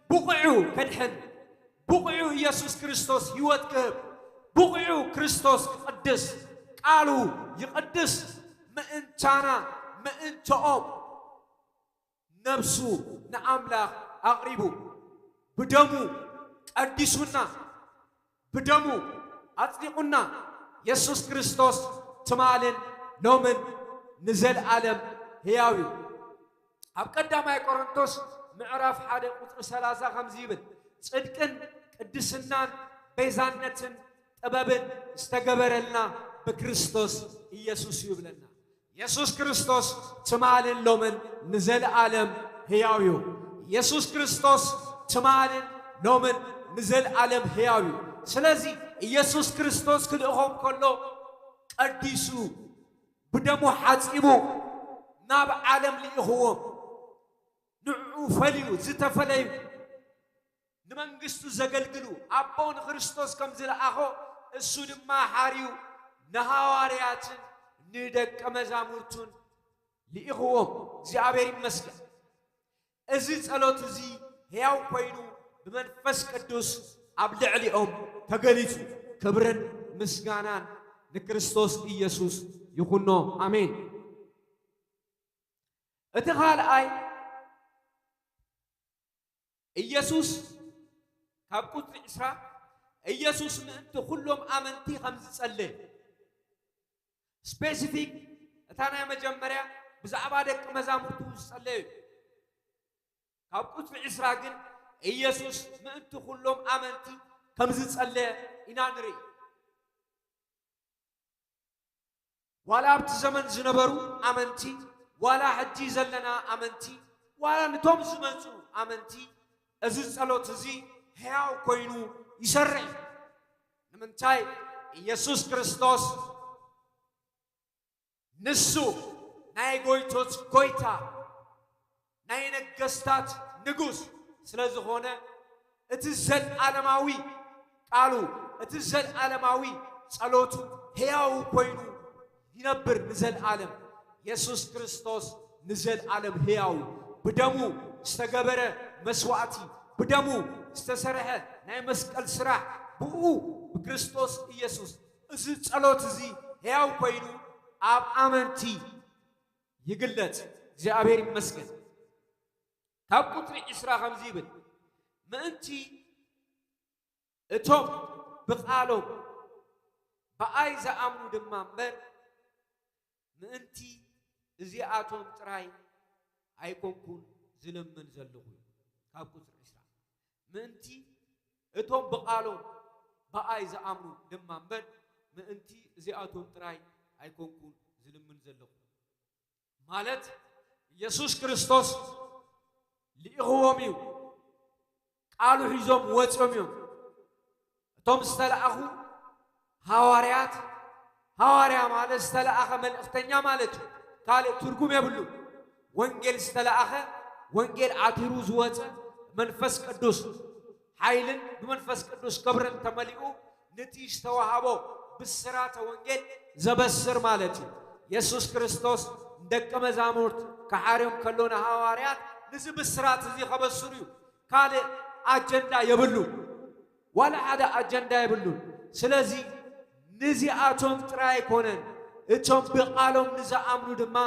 ብቑዕ እዩ ከድሕን። ብቑዕ እዩ የሱስ ክርስቶስ ህይወት ክህብ። ብቑዕ እዩ ክርስቶስ ክቕድስ። ቃሉ ይቕድስ። ምእንታና፣ ምእንትኦም ነብሱ ንኣምላኽ ኣቕሪቡ፣ ብደሙ ቀዲሱና፣ ብደሙ ኣጽዲቑና። የሱስ ክርስቶስ ትማልን ሎምን ንዘለኣለም ህያው እዩ። ኣብ ቀዳማይ ቆሮንቶስ ምዕራፍ ሓደ ቁጽሪ ሰላሳ ከምዚ ይብል፣ ጽድቅን ቅድስናን ቤዛነትን ጥበብን ዝተገበረልና ብክርስቶስ ኢየሱስ እዩ ይብለና። የሱስ ክርስቶስ ትማልን ሎምን ንዘለኣለም ህያው እዩ። የሱስ ክርስቶስ ትማልን ሎምን ንዘለኣለም ህያው እዩ። ስለዚ ኢየሱስ ክርስቶስ ክልእኾም ከሎ ቀዲሱ ብደሙ ሓጺቡ ናብ ዓለም ልኢኽዎም። ንዕኡ ፈልዩ ዝተፈለዩ ንመንግስቱ ዘገልግሉ ኣቦ ንክርስቶስ ከም ዝለኣኾ እሱ ድማ ሓርዩ ንሃዋርያትን ንደቀ መዛሙርቱን ልኢኽዎም። እግዚኣብሔር ይመስገን። እዚ ጸሎት እዚ ሕያው ኮይኑ ብመንፈስ ቅዱስ ኣብ ልዕሊኦም ተገሊጹ። ክብርን ምስጋናን ንክርስቶስ ኢየሱስ ይኹኖ። ኣሜን። እቲ ካልኣይ ኢየሱስ ካብ ቁጽሪ ዕስራ ኢየሱስ ምእንቲ ኩሎም ኣመንቲ ከም ዝጸለየ ስፔሲፊክ እታ ናይ መጀመርያ ብዛዕባ ደቂ መዛሙርቱ ዝጸለየ እዩ። ካብ ቁጽሪ ዕስራ ግን ኢየሱስ ምእንቲ ኩሎም ኣመንቲ ከም ዝጸለየ ኢና ንርኢ። ዋላ ኣብቲ ዘመን ዝነበሩ ኣመንቲ፣ ዋላ ሕጂ ዘለና ኣመንቲ፣ ዋላ ንቶም ዝመጹ ኣመንቲ፣ እዚ ጸሎት እዚ ሕያው ኮይኑ ይሰርሕ። ንምንታይ? ኢየሱስ ክርስቶስ ንሱ ናይ ጎይቶት ጎይታ፣ ናይ ነገስታት ንጉስ ስለ ዝኾነ፣ እቲ ዘለዓለማዊ ቃሉ፣ እቲ ዘለዓለማዊ ጸሎቱ ሕያው ኮይኑ ይነብር ንዘለዓለም። የሱስ ክርስቶስ ንዘለዓለም ሕያው እዩ። ብደሙ ዝተገበረ መስዋእቲ፣ ብደሙ ዝተሰርሐ ናይ መስቀል ስራሕ፣ ብኡ ብክርስቶስ ኢየሱስ እዚ ጸሎት እዚ ሕያው ኮይኑ ኣብ ኣመንቲ ይግለጽ። እግዚኣብሔር ይመስገን። ካብ ቁጽሪ ዕስራ ከምዚ ይብል፣ ምእንቲ እቶም ብቓሎም ብኣይ ዝኣምኑ ድማ እምበር፣ ምእንቲ እዚኣቶም ጥራይ ኣይኮንኩን ዝልምን ዘለኹ። ካብ ቁጽሪ ዕስራ፣ ምእንቲ እቶም ብቓሎም ብኣይ ዝኣምኑ ድማ እምበር፣ ምእንቲ እዚኣቶም ጥራይ ኣይኮንኩን ዝልምን ዘለኹ። ማለት፣ ኢየሱስ ክርስቶስ ልኢኽዎም እዩ። ቃሉ ሒዞም ወጺኦም እዮም። እቶም ዝተለኣኹ ሃዋርያት፣ ሃዋርያ ማለት ዝተለኣኸ መልእኽተኛ ማለት እዩ። ካልእ ትርጉም የብሉ። ወንጌል ዝተለኣኸ፣ ወንጌል ዓቲሩ ዝወጸ፣ መንፈስ ቅዱስ ሓይልን ብመንፈስ ቅዱስ ክብርን ተመሊኡ፣ ነቲ ዝተዋህቦ ብስራተ ወንጌል ዘበስር ማለት እዩ። የሱስ ክርስቶስ ንደቀ መዛሙርት ክሓርዮም ከሎ ንሃዋርያት ነዚ ብስራት እዚ ከበስሩ እዩ። ካልእ ኣጀንዳ የብሉ። ዋላ ሓደ ኣጀንዳ የብሉን። ስለዚ ንዚኣቶም ጥራይ ኣይኮነን፣ እቶም ብቓሎም ንዝኣምኑ ድማ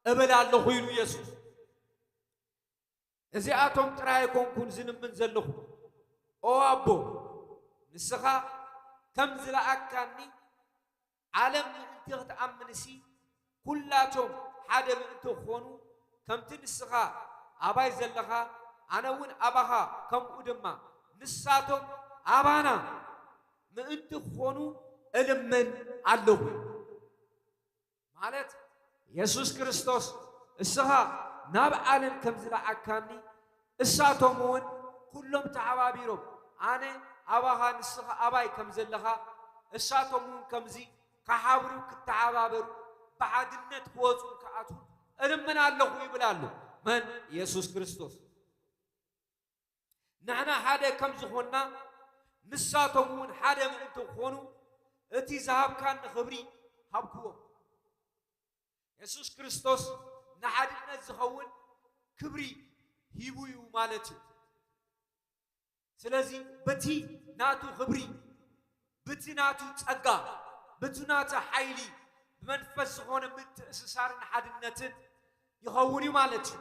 እብል ኣለኹ ኢሉ የሱስ። እዚኣቶም ጥራይ ኣይኮንኩን ዝልምን ዘለኹ። ኦ ኣቦ፣ ንስኻ ከም ዝለኣካኒ ዓለም ምእንቲ ክትኣምንሲ፣ ኩላቶም ሓደ ምእንቲ ክኾኑ፣ ከምቲ ንስኻ ኣባይ ዘለኻ፣ ኣነ እውን ኣባኻ፣ ከምኡ ድማ ንሳቶም ኣባና ምእንቲ ክኾኑ እልምን ኣለኹ። ማለት የሱስ ክርስቶስ እስኻ ናብ ዓለም ከም ዝለዓካኒ እሳቶም እውን ኩሎም ተሓባቢሮም ኣነ ኣባኻ ንስኻ ኣባይ ከም ዘለኻ እሳቶም እውን ከምዚ ክሓብሩ ክተሓባበሩ ብሓድነት ክወፁ ክኣትዉ እልምን ኣለኹ ይብል ኣሎ። መን? የሱስ ክርስቶስ። ንሕና ሓደ ከም ዝኾንና ንሳቶም እውን ሓደ ምእንቲ ክኾኑ እቲ ዝሃብካኒ ክብሪ ሃብክዎም። የሱስ ክርስቶስ ንሓድነት ዝኸውን ክብሪ ሂቡ እዩ ማለት እዩ። ስለዚ በቲ ናቱ ክብሪ፣ በቲ ናቱ ጸጋ፣ በቲ ናቱ ሓይሊ፣ ብመንፈስ ዝኾነ ምትእስሳርን ሓድነትን ይኸውን እዩ ማለት እዩ።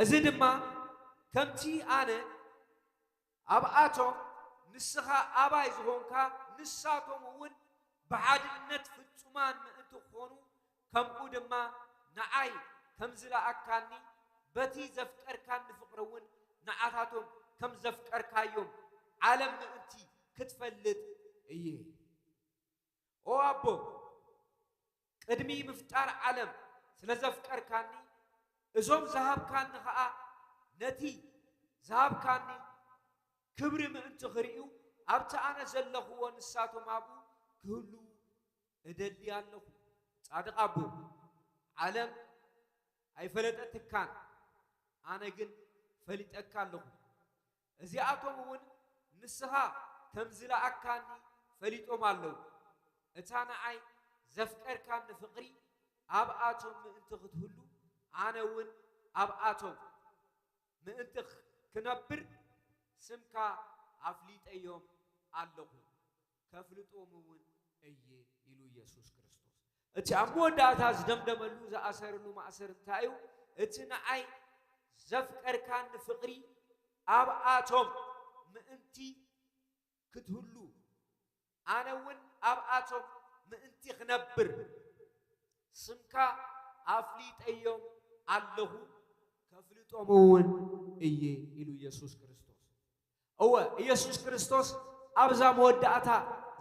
እዚ ድማ ከምቲ ኣነ ኣብኣቶም ንስኻ ኣባይ ዝኾንካ ንሳቶም እውን ብሓድነት ፍጹማን ምእንቲ ክኾኑ ከምኡ ድማ ንዓይ ከም ዝለኣካኒ በቲ ዘፍቀርካኒ ፍቕሪ እውን ንዓታቶም ከም ዘፍቀርካዮም ዓለም ምእንቲ ክትፈልጥ እየ። ኦ ኣቦ፣ ቅድሚ ምፍጣር ዓለም ስለ ዘፍቀርካኒ፣ እዞም ዝሃብካኒ ኸኣ ነቲ ዝሃብካኒ ክብሪ ምእንቲ ክርእዩ፣ ኣብቲ ኣነ ዘለኽዎ ንሳቶም ኣብኡ ክህልዉ እደሊ ኣለኹ። ጻድቕ ኣቦ፣ ዓለም ኣይፈለጠትካን፣ ኣነ ግን ፈሊጠካ ኣለኹ። እዚኣቶም እውን ንስኻ ከም ዝለኣካኒ ፈሊጦም ኣለዉ። እታ ንዓይ ዘፍቀርካኒ ፍቕሪ ኣብኣቶም ምእንቲ ክትህሉ፣ ኣነ እውን ኣብኣቶም ምእንቲ ክነብር ስምካ ኣፍሊጠዮም ኣለኹ፣ ከፍልጦም እውን እየ ኢሉ ኢየሱስ ክርስቶስ። እቲ ኣብ መወዳእታ ዝደምደመሉ ዝኣሰረሉ ማእሰር እንታይ እዩ? እቲ ንዓይ ዘፍቀርካኒ ፍቕሪ ኣብኣቶም ምእንቲ ክትህሉ፣ ኣነ እውን ኣብኣቶም ምእንቲ ክነብር ስምካ ኣፍሊጠዮም ኣለኹ፣ ከፍልጦም እውን እየ ኢሉ ኢየሱስ ክርስቶስ። እወ፣ ኢየሱስ ክርስቶስ ኣብዛ መወዳእታ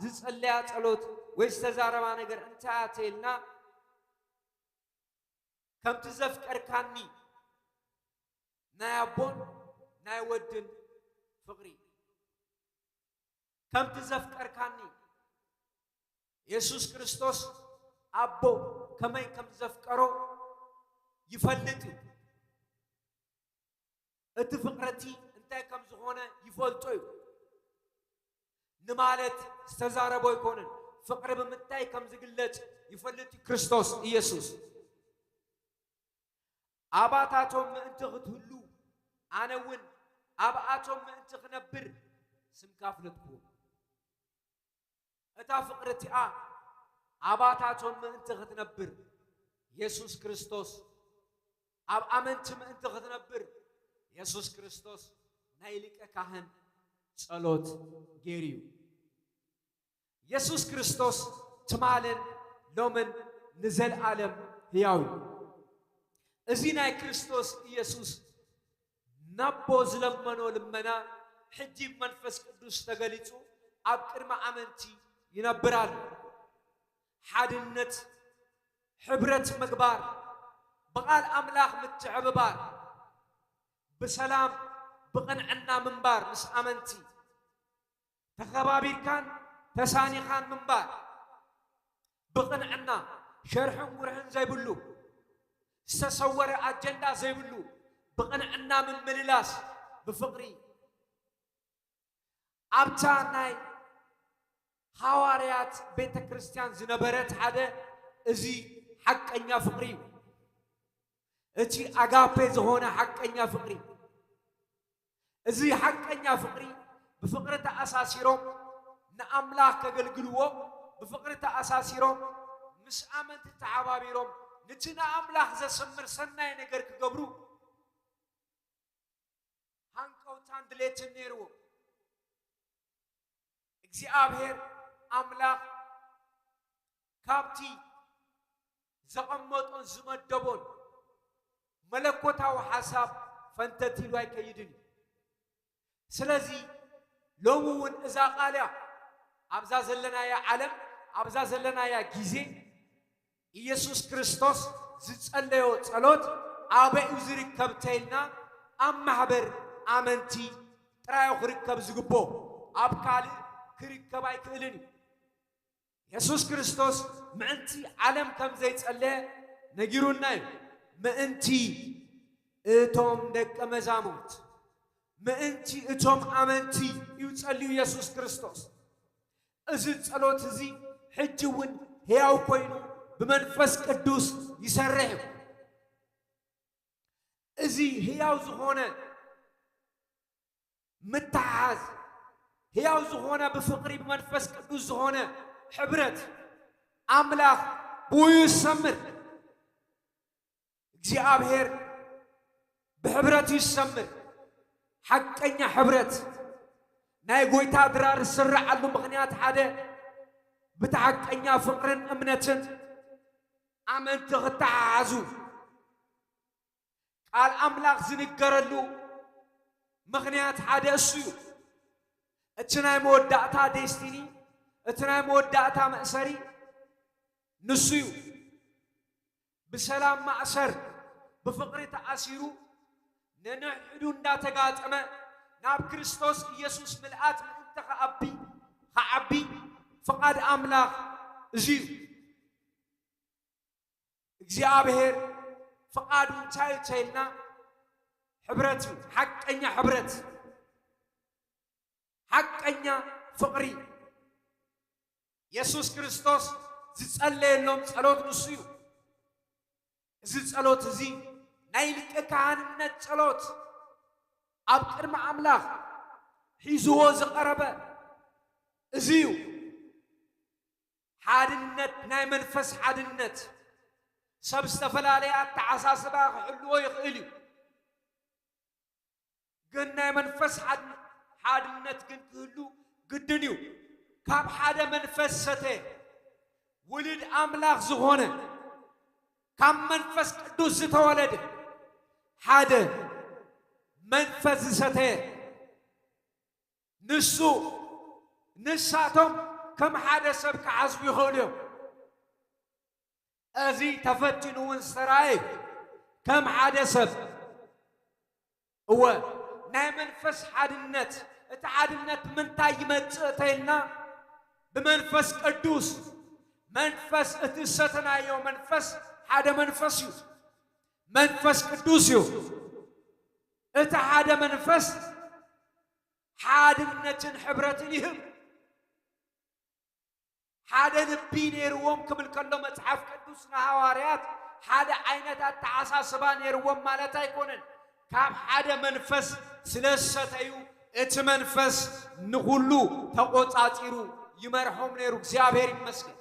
ዝጸለያ ጸሎት ወይ ዝተዛረባ ነገር እንታይ እያ ተይልና፣ ከምቲ ዘፍቀርካኒ ናይ ኣቦን ናይ ወድን ፍቕሪ፣ ከምቲ ዘፍቀርካኒ፣ የሱስ ክርስቶስ ኣቦ ከመይ ከም ዘፍቀሮ ይፈልጥ እዩ። እቲ ፍቕሪ እቲ እንታይ ከም ዝኾነ ይፈልጦ እዩ። ንማለት ዝተዛረቦ ኣይኮነን። ፍቕሪ ብምንታይ ከም ዝግለጽ ይፈልጥ እዩ ክርስቶስ ኢየሱስ። ኣባታቶም ምእንቲ ክትህሉ፣ ኣነ እውን ኣብኣቶም ምእንቲ ክነብር ስምካ ኣፍለጥኩዎም። እታ ፍቕሪ እቲኣ ኣባታቶም ምእንቲ ክትነብር፣ የሱስ ክርስቶስ ኣብ ኣመንቲ ምእንቲ ክትነብር፣ የሱስ ክርስቶስ ናይ ሊቀ ካህን ጸሎት ገይሩ እዩ። የሱስ ክርስቶስ ትማልን ሎምን ንዘለኣለም ህያው እዩ። እዚ ናይ ክርስቶስ ኢየሱስ ነቦ ዝለመኖ ልመና፣ ሕጂ ብመንፈስ ቅዱስ ተገሊጹ ኣብ ቅድሚ ኣመንቲ ይነብር ኣሎ። ሓድነት፣ ሕብረት ምግባር፣ ብቓል ኣምላኽ ምትሕብባር፣ ብሰላም ብቕንዕና ምንባር ምስ ኣመንቲ፣ ተኸባቢርካን ተሳኒኻን ምንባር፣ ብቕንዕና ሸርሕን ጉርሕን ዘይብሉ፣ ዝተሰወረ ኣጀንዳ ዘይብሉ፣ ብቕንዕና ምምልላስ፣ ብፍቕሪ። ኣብታ ናይ ሃዋርያት ቤተ ክርስቲያን ዝነበረት ሓደ እዚ ሓቀኛ ፍቕሪ እዩ። እቲ ኣጋፔ ዝኾነ ሓቀኛ ፍቕሪ። እዚ ሓቀኛ ፍቕሪ ብፍቕሪ ተኣሳሲሮም ንኣምላኽ ከገልግልዎ፣ ብፍቕሪ ተኣሳሲሮም ምስ ኣመንቲ ተሓባቢሮም ንቲ ንኣምላኽ ዘሰምር ሰናይ ነገር ክገብሩ ሃንቀውታን ድሌትን ነይርዎም። እግዚኣብሔር ኣምላኽ ካብቲ ዘቐመጦን ዝመደቦን መለኮታዊ ሓሳብ ፈንተት ኢሉ ኣይከይድን እዩ። ስለዚ ሎሚ እውን እዛ ቃል እያ ኣብዛ ዘለናያ ዓለም፣ ኣብዛ ዘለናያ ግዜ ኢየሱስ ክርስቶስ ዝጸለዮ ጸሎት ኣበይ እዩ ዝርከብ ተይልና፣ ኣብ ማሕበር ኣመንቲ ጥራዩ ክርከብ ዝግቦ፣ ኣብ ካልእ ክርከብ ኣይክእልን እዩ። የሱስ ክርስቶስ ምእንቲ ዓለም ከም ዘይጸለየ ነጊሩና እዩ። ምእንቲ እቶም ደቀ መዛሙርት፣ ምእንቲ እቶም ኣመንቲ እዩ ጸልዩ የሱስ ክርስቶስ። እዚ ጸሎት እዚ ሕጂ እውን ሕያው ኮይኑ ብመንፈስ ቅዱስ ይሰርሕ እዩ። እዚ ሕያው ዝኾነ ምትሓዝ፣ ሕያው ዝኾነ ብፍቕሪ ብመንፈስ ቅዱስ ዝኾነ ሕብረት ኣምላኽ ብኡ ይሰምር። እግዚኣብሔር ብሕብረት እዩ ዝሰምር። ሓቀኛ ሕብረት ናይ ጎይታ ድራር ዝስርዓሉ ምኽንያት ሓደ፣ ብቲ ሓቀኛ ፍቕርን እምነትን ኣመንቲ ክተሓሓዙ ቃል ኣምላኽ ዝንገረሉ ምኽንያት ሓደ እሱ እዩ። እቲ ናይ መወዳእታ ዴስቲኒ፣ እቲ ናይ መወዳእታ መእሰሪ ንሱ እዩ። ብሰላም ማእሰር ብፍቕሪ ተኣሲሩ ነንሕዱ እንዳተጋጠመ ናብ ክርስቶስ ኢየሱስ ምልኣት ምእንቲ ክኣቢ፣ ክዓቢ ፍቓድ ኣምላኽ እዚ እዩ። እግዚኣብሔር ፍቓዱ እንታይ እዩ ተይልና? ሕብረት እዩ። ሓቀኛ ሕብረት፣ ሓቀኛ ፍቕሪ። የሱስ ክርስቶስ ዝጸለየሎም ጸሎት ንሱ እዩ። እዚ ጸሎት እዚ ናይ ሊቀ ካህንነት ጸሎት፣ ኣብ ቅድሚ ኣምላኽ ሒዝዎ ዝቐረበ እዚ እዩ። ሓድነት፣ ናይ መንፈስ ሓድነት። ሰብ ዝተፈላለየ ኣተሓሳስባ ክህልዎ ይኽእል እዩ። ግን ናይ መንፈስ ሓድ-፣ ሓድነት ግን ክህሉ ግድን እዩ። ካብ ሓደ መንፈስ ዝሰተየ፣ ውሉድ ኣምላኽ ዝኾነ፣ ካብ መንፈስ ቅዱስ ዝተወለደ፣ ሓደ መንፈስ ዝሰተየ፣ ንሱ፣ ንሳቶም ከም ሓደ ሰብ ክሓስቡ ይኽእሉ እዮም። እዚ ተፈቲኑ እውን ዝተራእየ እዩ። ከም ሓደ ሰብ፣ እወ፣ ናይ መንፈስ ሓድነት፣ እቲ ሓድነት ብምንታይ ይመጽእ ተይልና፣ ብመንፈስ ቅዱስ። መንፈስ፣ እቲ ዝሰተናዮ መንፈስ ሓደ መንፈስ እዩ። መንፈስ ቅዱስ እዩ። እቲ ሓደ መንፈስ ሓድነትን ሕብረትን ይህብ። ሓደ ልቢ ነይርዎም ክብል ከሎ መጽሓፍ ቅዱስ ንሃዋርያት ሓደ ዓይነት ኣተሓሳስባ ነይርዎም ማለት ኣይኮነን። ካብ ሓደ መንፈስ ስለ ዝሰተዩ እቲ መንፈስ ንኹሉ ተቖጻጺሩ ይመርሖም ነይሩ። እግዚኣብሔር ይመስገን።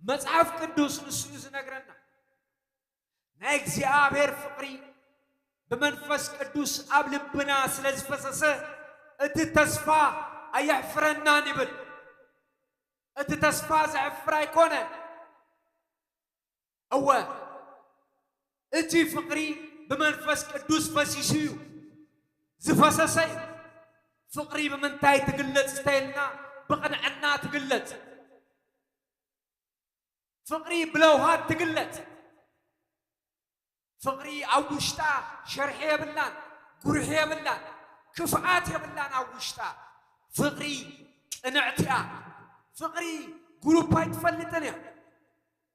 መጽሓፍ ቅዱስ ንሱ እዩ ዝነግረና። ናይ እግዚኣብሔር ፍቕሪ ብመንፈስ ቅዱስ ኣብ ልብና ስለ ዝፈሰሰ፣ እቲ ተስፋ ኣየሕፍረናን ይብል። እቲ ተስፋ ዘሕፍር ኣይኮነን። እወ፣ እቲ ፍቕሪ ብመንፈስ ቅዱስ ፈሲሱ እዩ፣ ዝፈሰሰ እዩ። ፍቕሪ ብምንታይ ትግለጽ እንተኢልና፣ ብቕንዕና ትግለጽ። ፍቕሪ ብለውሃት ትግለጽ። ፍቕሪ ኣብ ውሽጣ ሸርሒ የብላን፣ ጉርሒ የብላን፣ ክፍኣት የብላን ኣብ ውሽጣ። ፍቕሪ ቅንዕቲ እያ። ፍቕሪ ግሩፕ ኣይትፈልጥን እያ።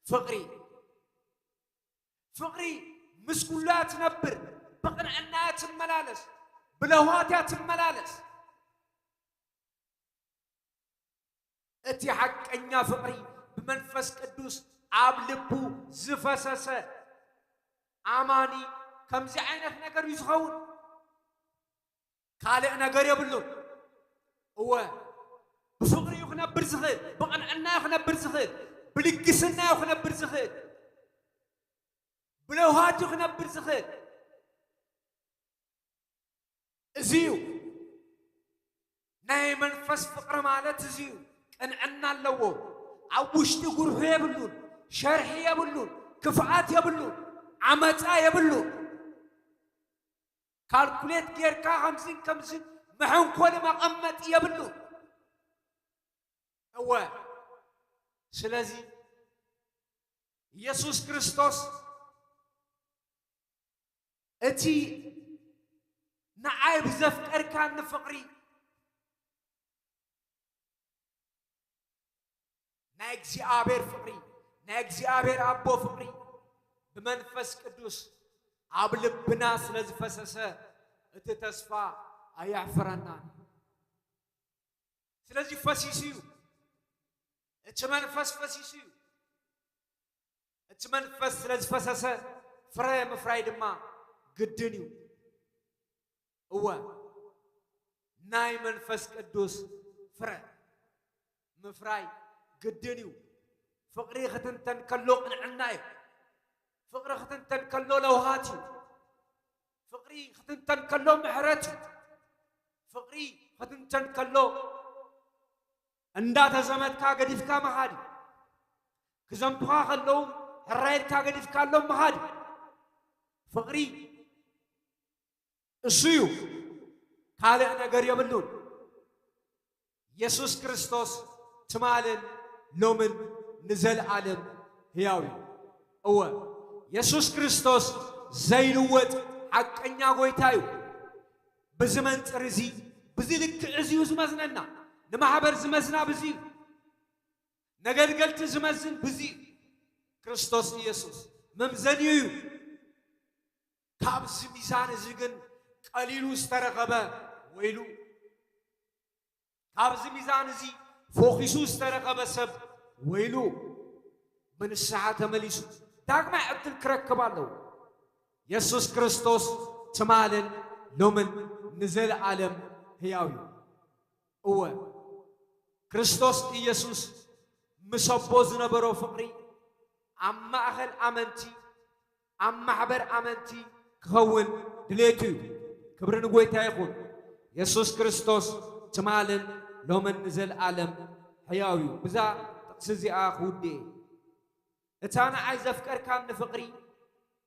ፍቕሪ፣ ፍቕሪ ምስ ኩሉ እያ ትነብር፣ ብቕንዕና እያ ትመላለስ፣ ብለውሃት እያ ትመላለስ። እቲ ሓቀኛ ፍቕሪ ብመንፈስ ቅዱስ ኣብ ልቡ ዝፈሰሰ ኣማኒ ከምዚ ዓይነት ነገር እዩ ዝኸውን። ካልእ ነገር የብሉን። እወ፣ ብፍቕሪ እዩ ክነብር ዝኽእል፣ ብቕንዕና እዩ ክነብር ዝኽእል፣ ብልግስና እዩ ክነብር ዝኽእል፣ ብለውሃት እዩ ክነብር ዝኽእል። እዚ እዩ ናይ መንፈስ ፍቕሪ ማለት፣ እዚ እዩ። ቅንዕና ኣለዎ። ኣብ ውሽጢ ጉርሑ የብሉን፣ ሸርሒ የብሉን፣ ክፍኣት የብሉን፣ ዓመፃ የብሉን። ካልኩሌት ጌርካ ከምዝን ከምዝን መሐንኮሊ መቐመጢ የብሉን። እወ፣ ስለዚ ኢየሱስ ክርስቶስ እቲ ንዓይ ብዘፍቀርካኒ ፍቕሪ፣ ናይ እግዚኣብሔር ፍቕሪ፣ ናይ እግዚኣብሔር ኣቦ ፍቕሪ ብመንፈስ ቅዱስ ኣብ ልብና ስለ ዝፈሰሰ፣ እቲ ተስፋ ኣየሕፍረናን። ስለዚ ፈሲሱ እዩ። እቲ መንፈስ ፈሲሱ እዩ። እቲ መንፈስ ስለ ዝፈሰሰ ፍረ ምፍራይ ድማ ግድን እዩ። እወ፣ ናይ መንፈስ ቅዱስ ፍረ ምፍራይ ግድን እዩ። ፍቕሪ ክትንተን ከሎ ቅንዕና እዩ። ፍቕሪ ክትንተን ከሎ ለውሃት እዩ። ፍቕሪ ክትንተን ከሎ ምሕረት እዩ። ፍቕሪ ክትንተን ከሎ እንዳተዘመትካ ገዲፍካ ምኻድ እዩ። ክዘምቱኻ ከለዉ ሕራይ ኢልካ ገዲፍካሎም ምኻድ እዩ። ፍቕሪ እሱ እዩ። ካልእ ነገር የብሉን። የሱስ ክርስቶስ ትማልን ሎምን ንዘለኣለም ህያው እዩ። እወ፣ የሱስ ክርስቶስ ዘይልወጥ ሓቀኛ ጐይታ እዩ። ብዚ መንጽር እዚ፣ ብዚ ልክዕ እዚ እዩ ዝመዝነና። ንማሕበር ዝመዝና ብዚ እዩ። ነገልገልቲ ዝመዝን ብዚ እዩ። ክርስቶስ ኢየሱስ መምዘኒኡ እዩ። ካብዚ ሚዛን እዚ ግን ቀሊሉ ዝተረኸበ ወይሉ። ካብዚ ሚዛን እዚ ፎኺሱ ዝተረኸበ ሰብ ወይሉ። ብንስሓ ተመሊሱ ዳግማይ ዕድል ክረክብ ኣለዎ። የሱስ ክርስቶስ ትማልን ሎምን ንዘለኣለም ህያው እዩ። እወ፣ ክርስቶስ ኢየሱስ ምስ ኣቦ ዝነበሮ ፍቕሪ ኣብ ማእከል ኣመንቲ፣ ኣብ ማሕበር ኣመንቲ ክኸውን ድሌቱ እዩ። ክብሪ ንጎይታ ይኹን። የሱስ ክርስቶስ ትማልን ሎምን ንዘለኣለም ሕያው እዩ። ብዛ ጥቕሲ እዚኣ ክውድእ እየ። እታ ንዓይ ዘፍቀርካኒ ፍቕሪ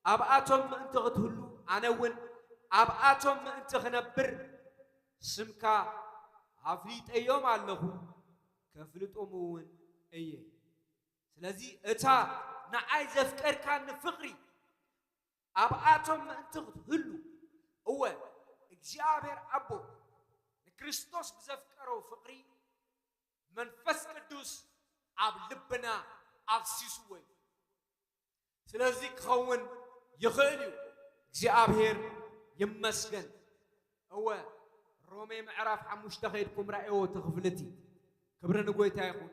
ኣብኣቶም ምእንቲ ክትህሉ፣ ኣነ እውን ኣብኣቶም ምእንቲ ክነብር፣ ስምካ ኣፍሊጠዮም ኣለኹ፣ ከፍልጦም እውን እየ። ስለዚ እታ ንዓይ ዘፍቀርካኒ ፍቕሪ ኣብኣቶም ምእንቲ ክትህሉ፣ እወ፣ እግዚኣብሔር ኣቦ ንክርስቶስ ብዘፍቀሮ ፍቕሪ መንፈስ ቅዱስ ኣብ ልብና ኣፍሲስዎ እዩ። ስለዚ ክኸውን ይኽእል እዩ። እግዚኣብሔር ይመስገን። እወ፣ ሮሜ ምዕራፍ ሓሙሽተ ከይድኩም ራእዮ እቲ ክፍሊ እቲ። ክብሪ ንጎይታ ይኹን።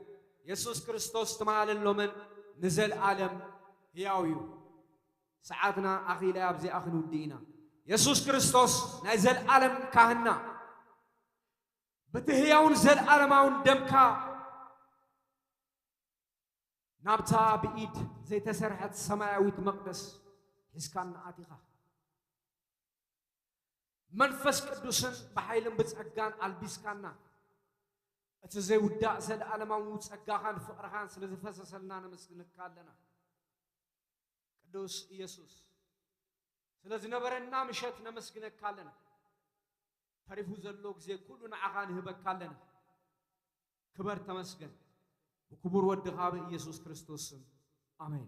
የሱስ ክርስቶስ ትማልን ሎምን ንዘለኣለም ህያው እዩ። ሰዓትና ኣኺላ ኣብዚኣ ክንውድእ ኢና። የሱስ ክርስቶስ ናይ ዘለኣለም ካህንና፣ በቲ ህያውን ዘለኣለማውን ደምካ ናብታ ብኢድ ዘይተሰርሐት ሰማያዊት መቕደስ ሒዝካና ኣቲኻ። መንፈስ ቅዱስን ብሓይልን ብጸጋን ኣልቢስካና። እቲ ዘይውዳእ ዘለኣለማዊ ጸጋኻን ፍቕርኻን ስለ ዝፈሰሰልና ነመስግነካ ኣለና። ቅዱስ ኢየሱስ፣ ስለ ዝነበረና ምሸት ነመስግነካ ኣለና። ተሪፉ ዘሎ ግዜ ኩሉ ንዓኻ ንህበካ ኣለና። ክበር ተመስገን። ብክቡር ወድኻ ብኢየሱስ ክርስቶስ ስም፣ ኣሜን።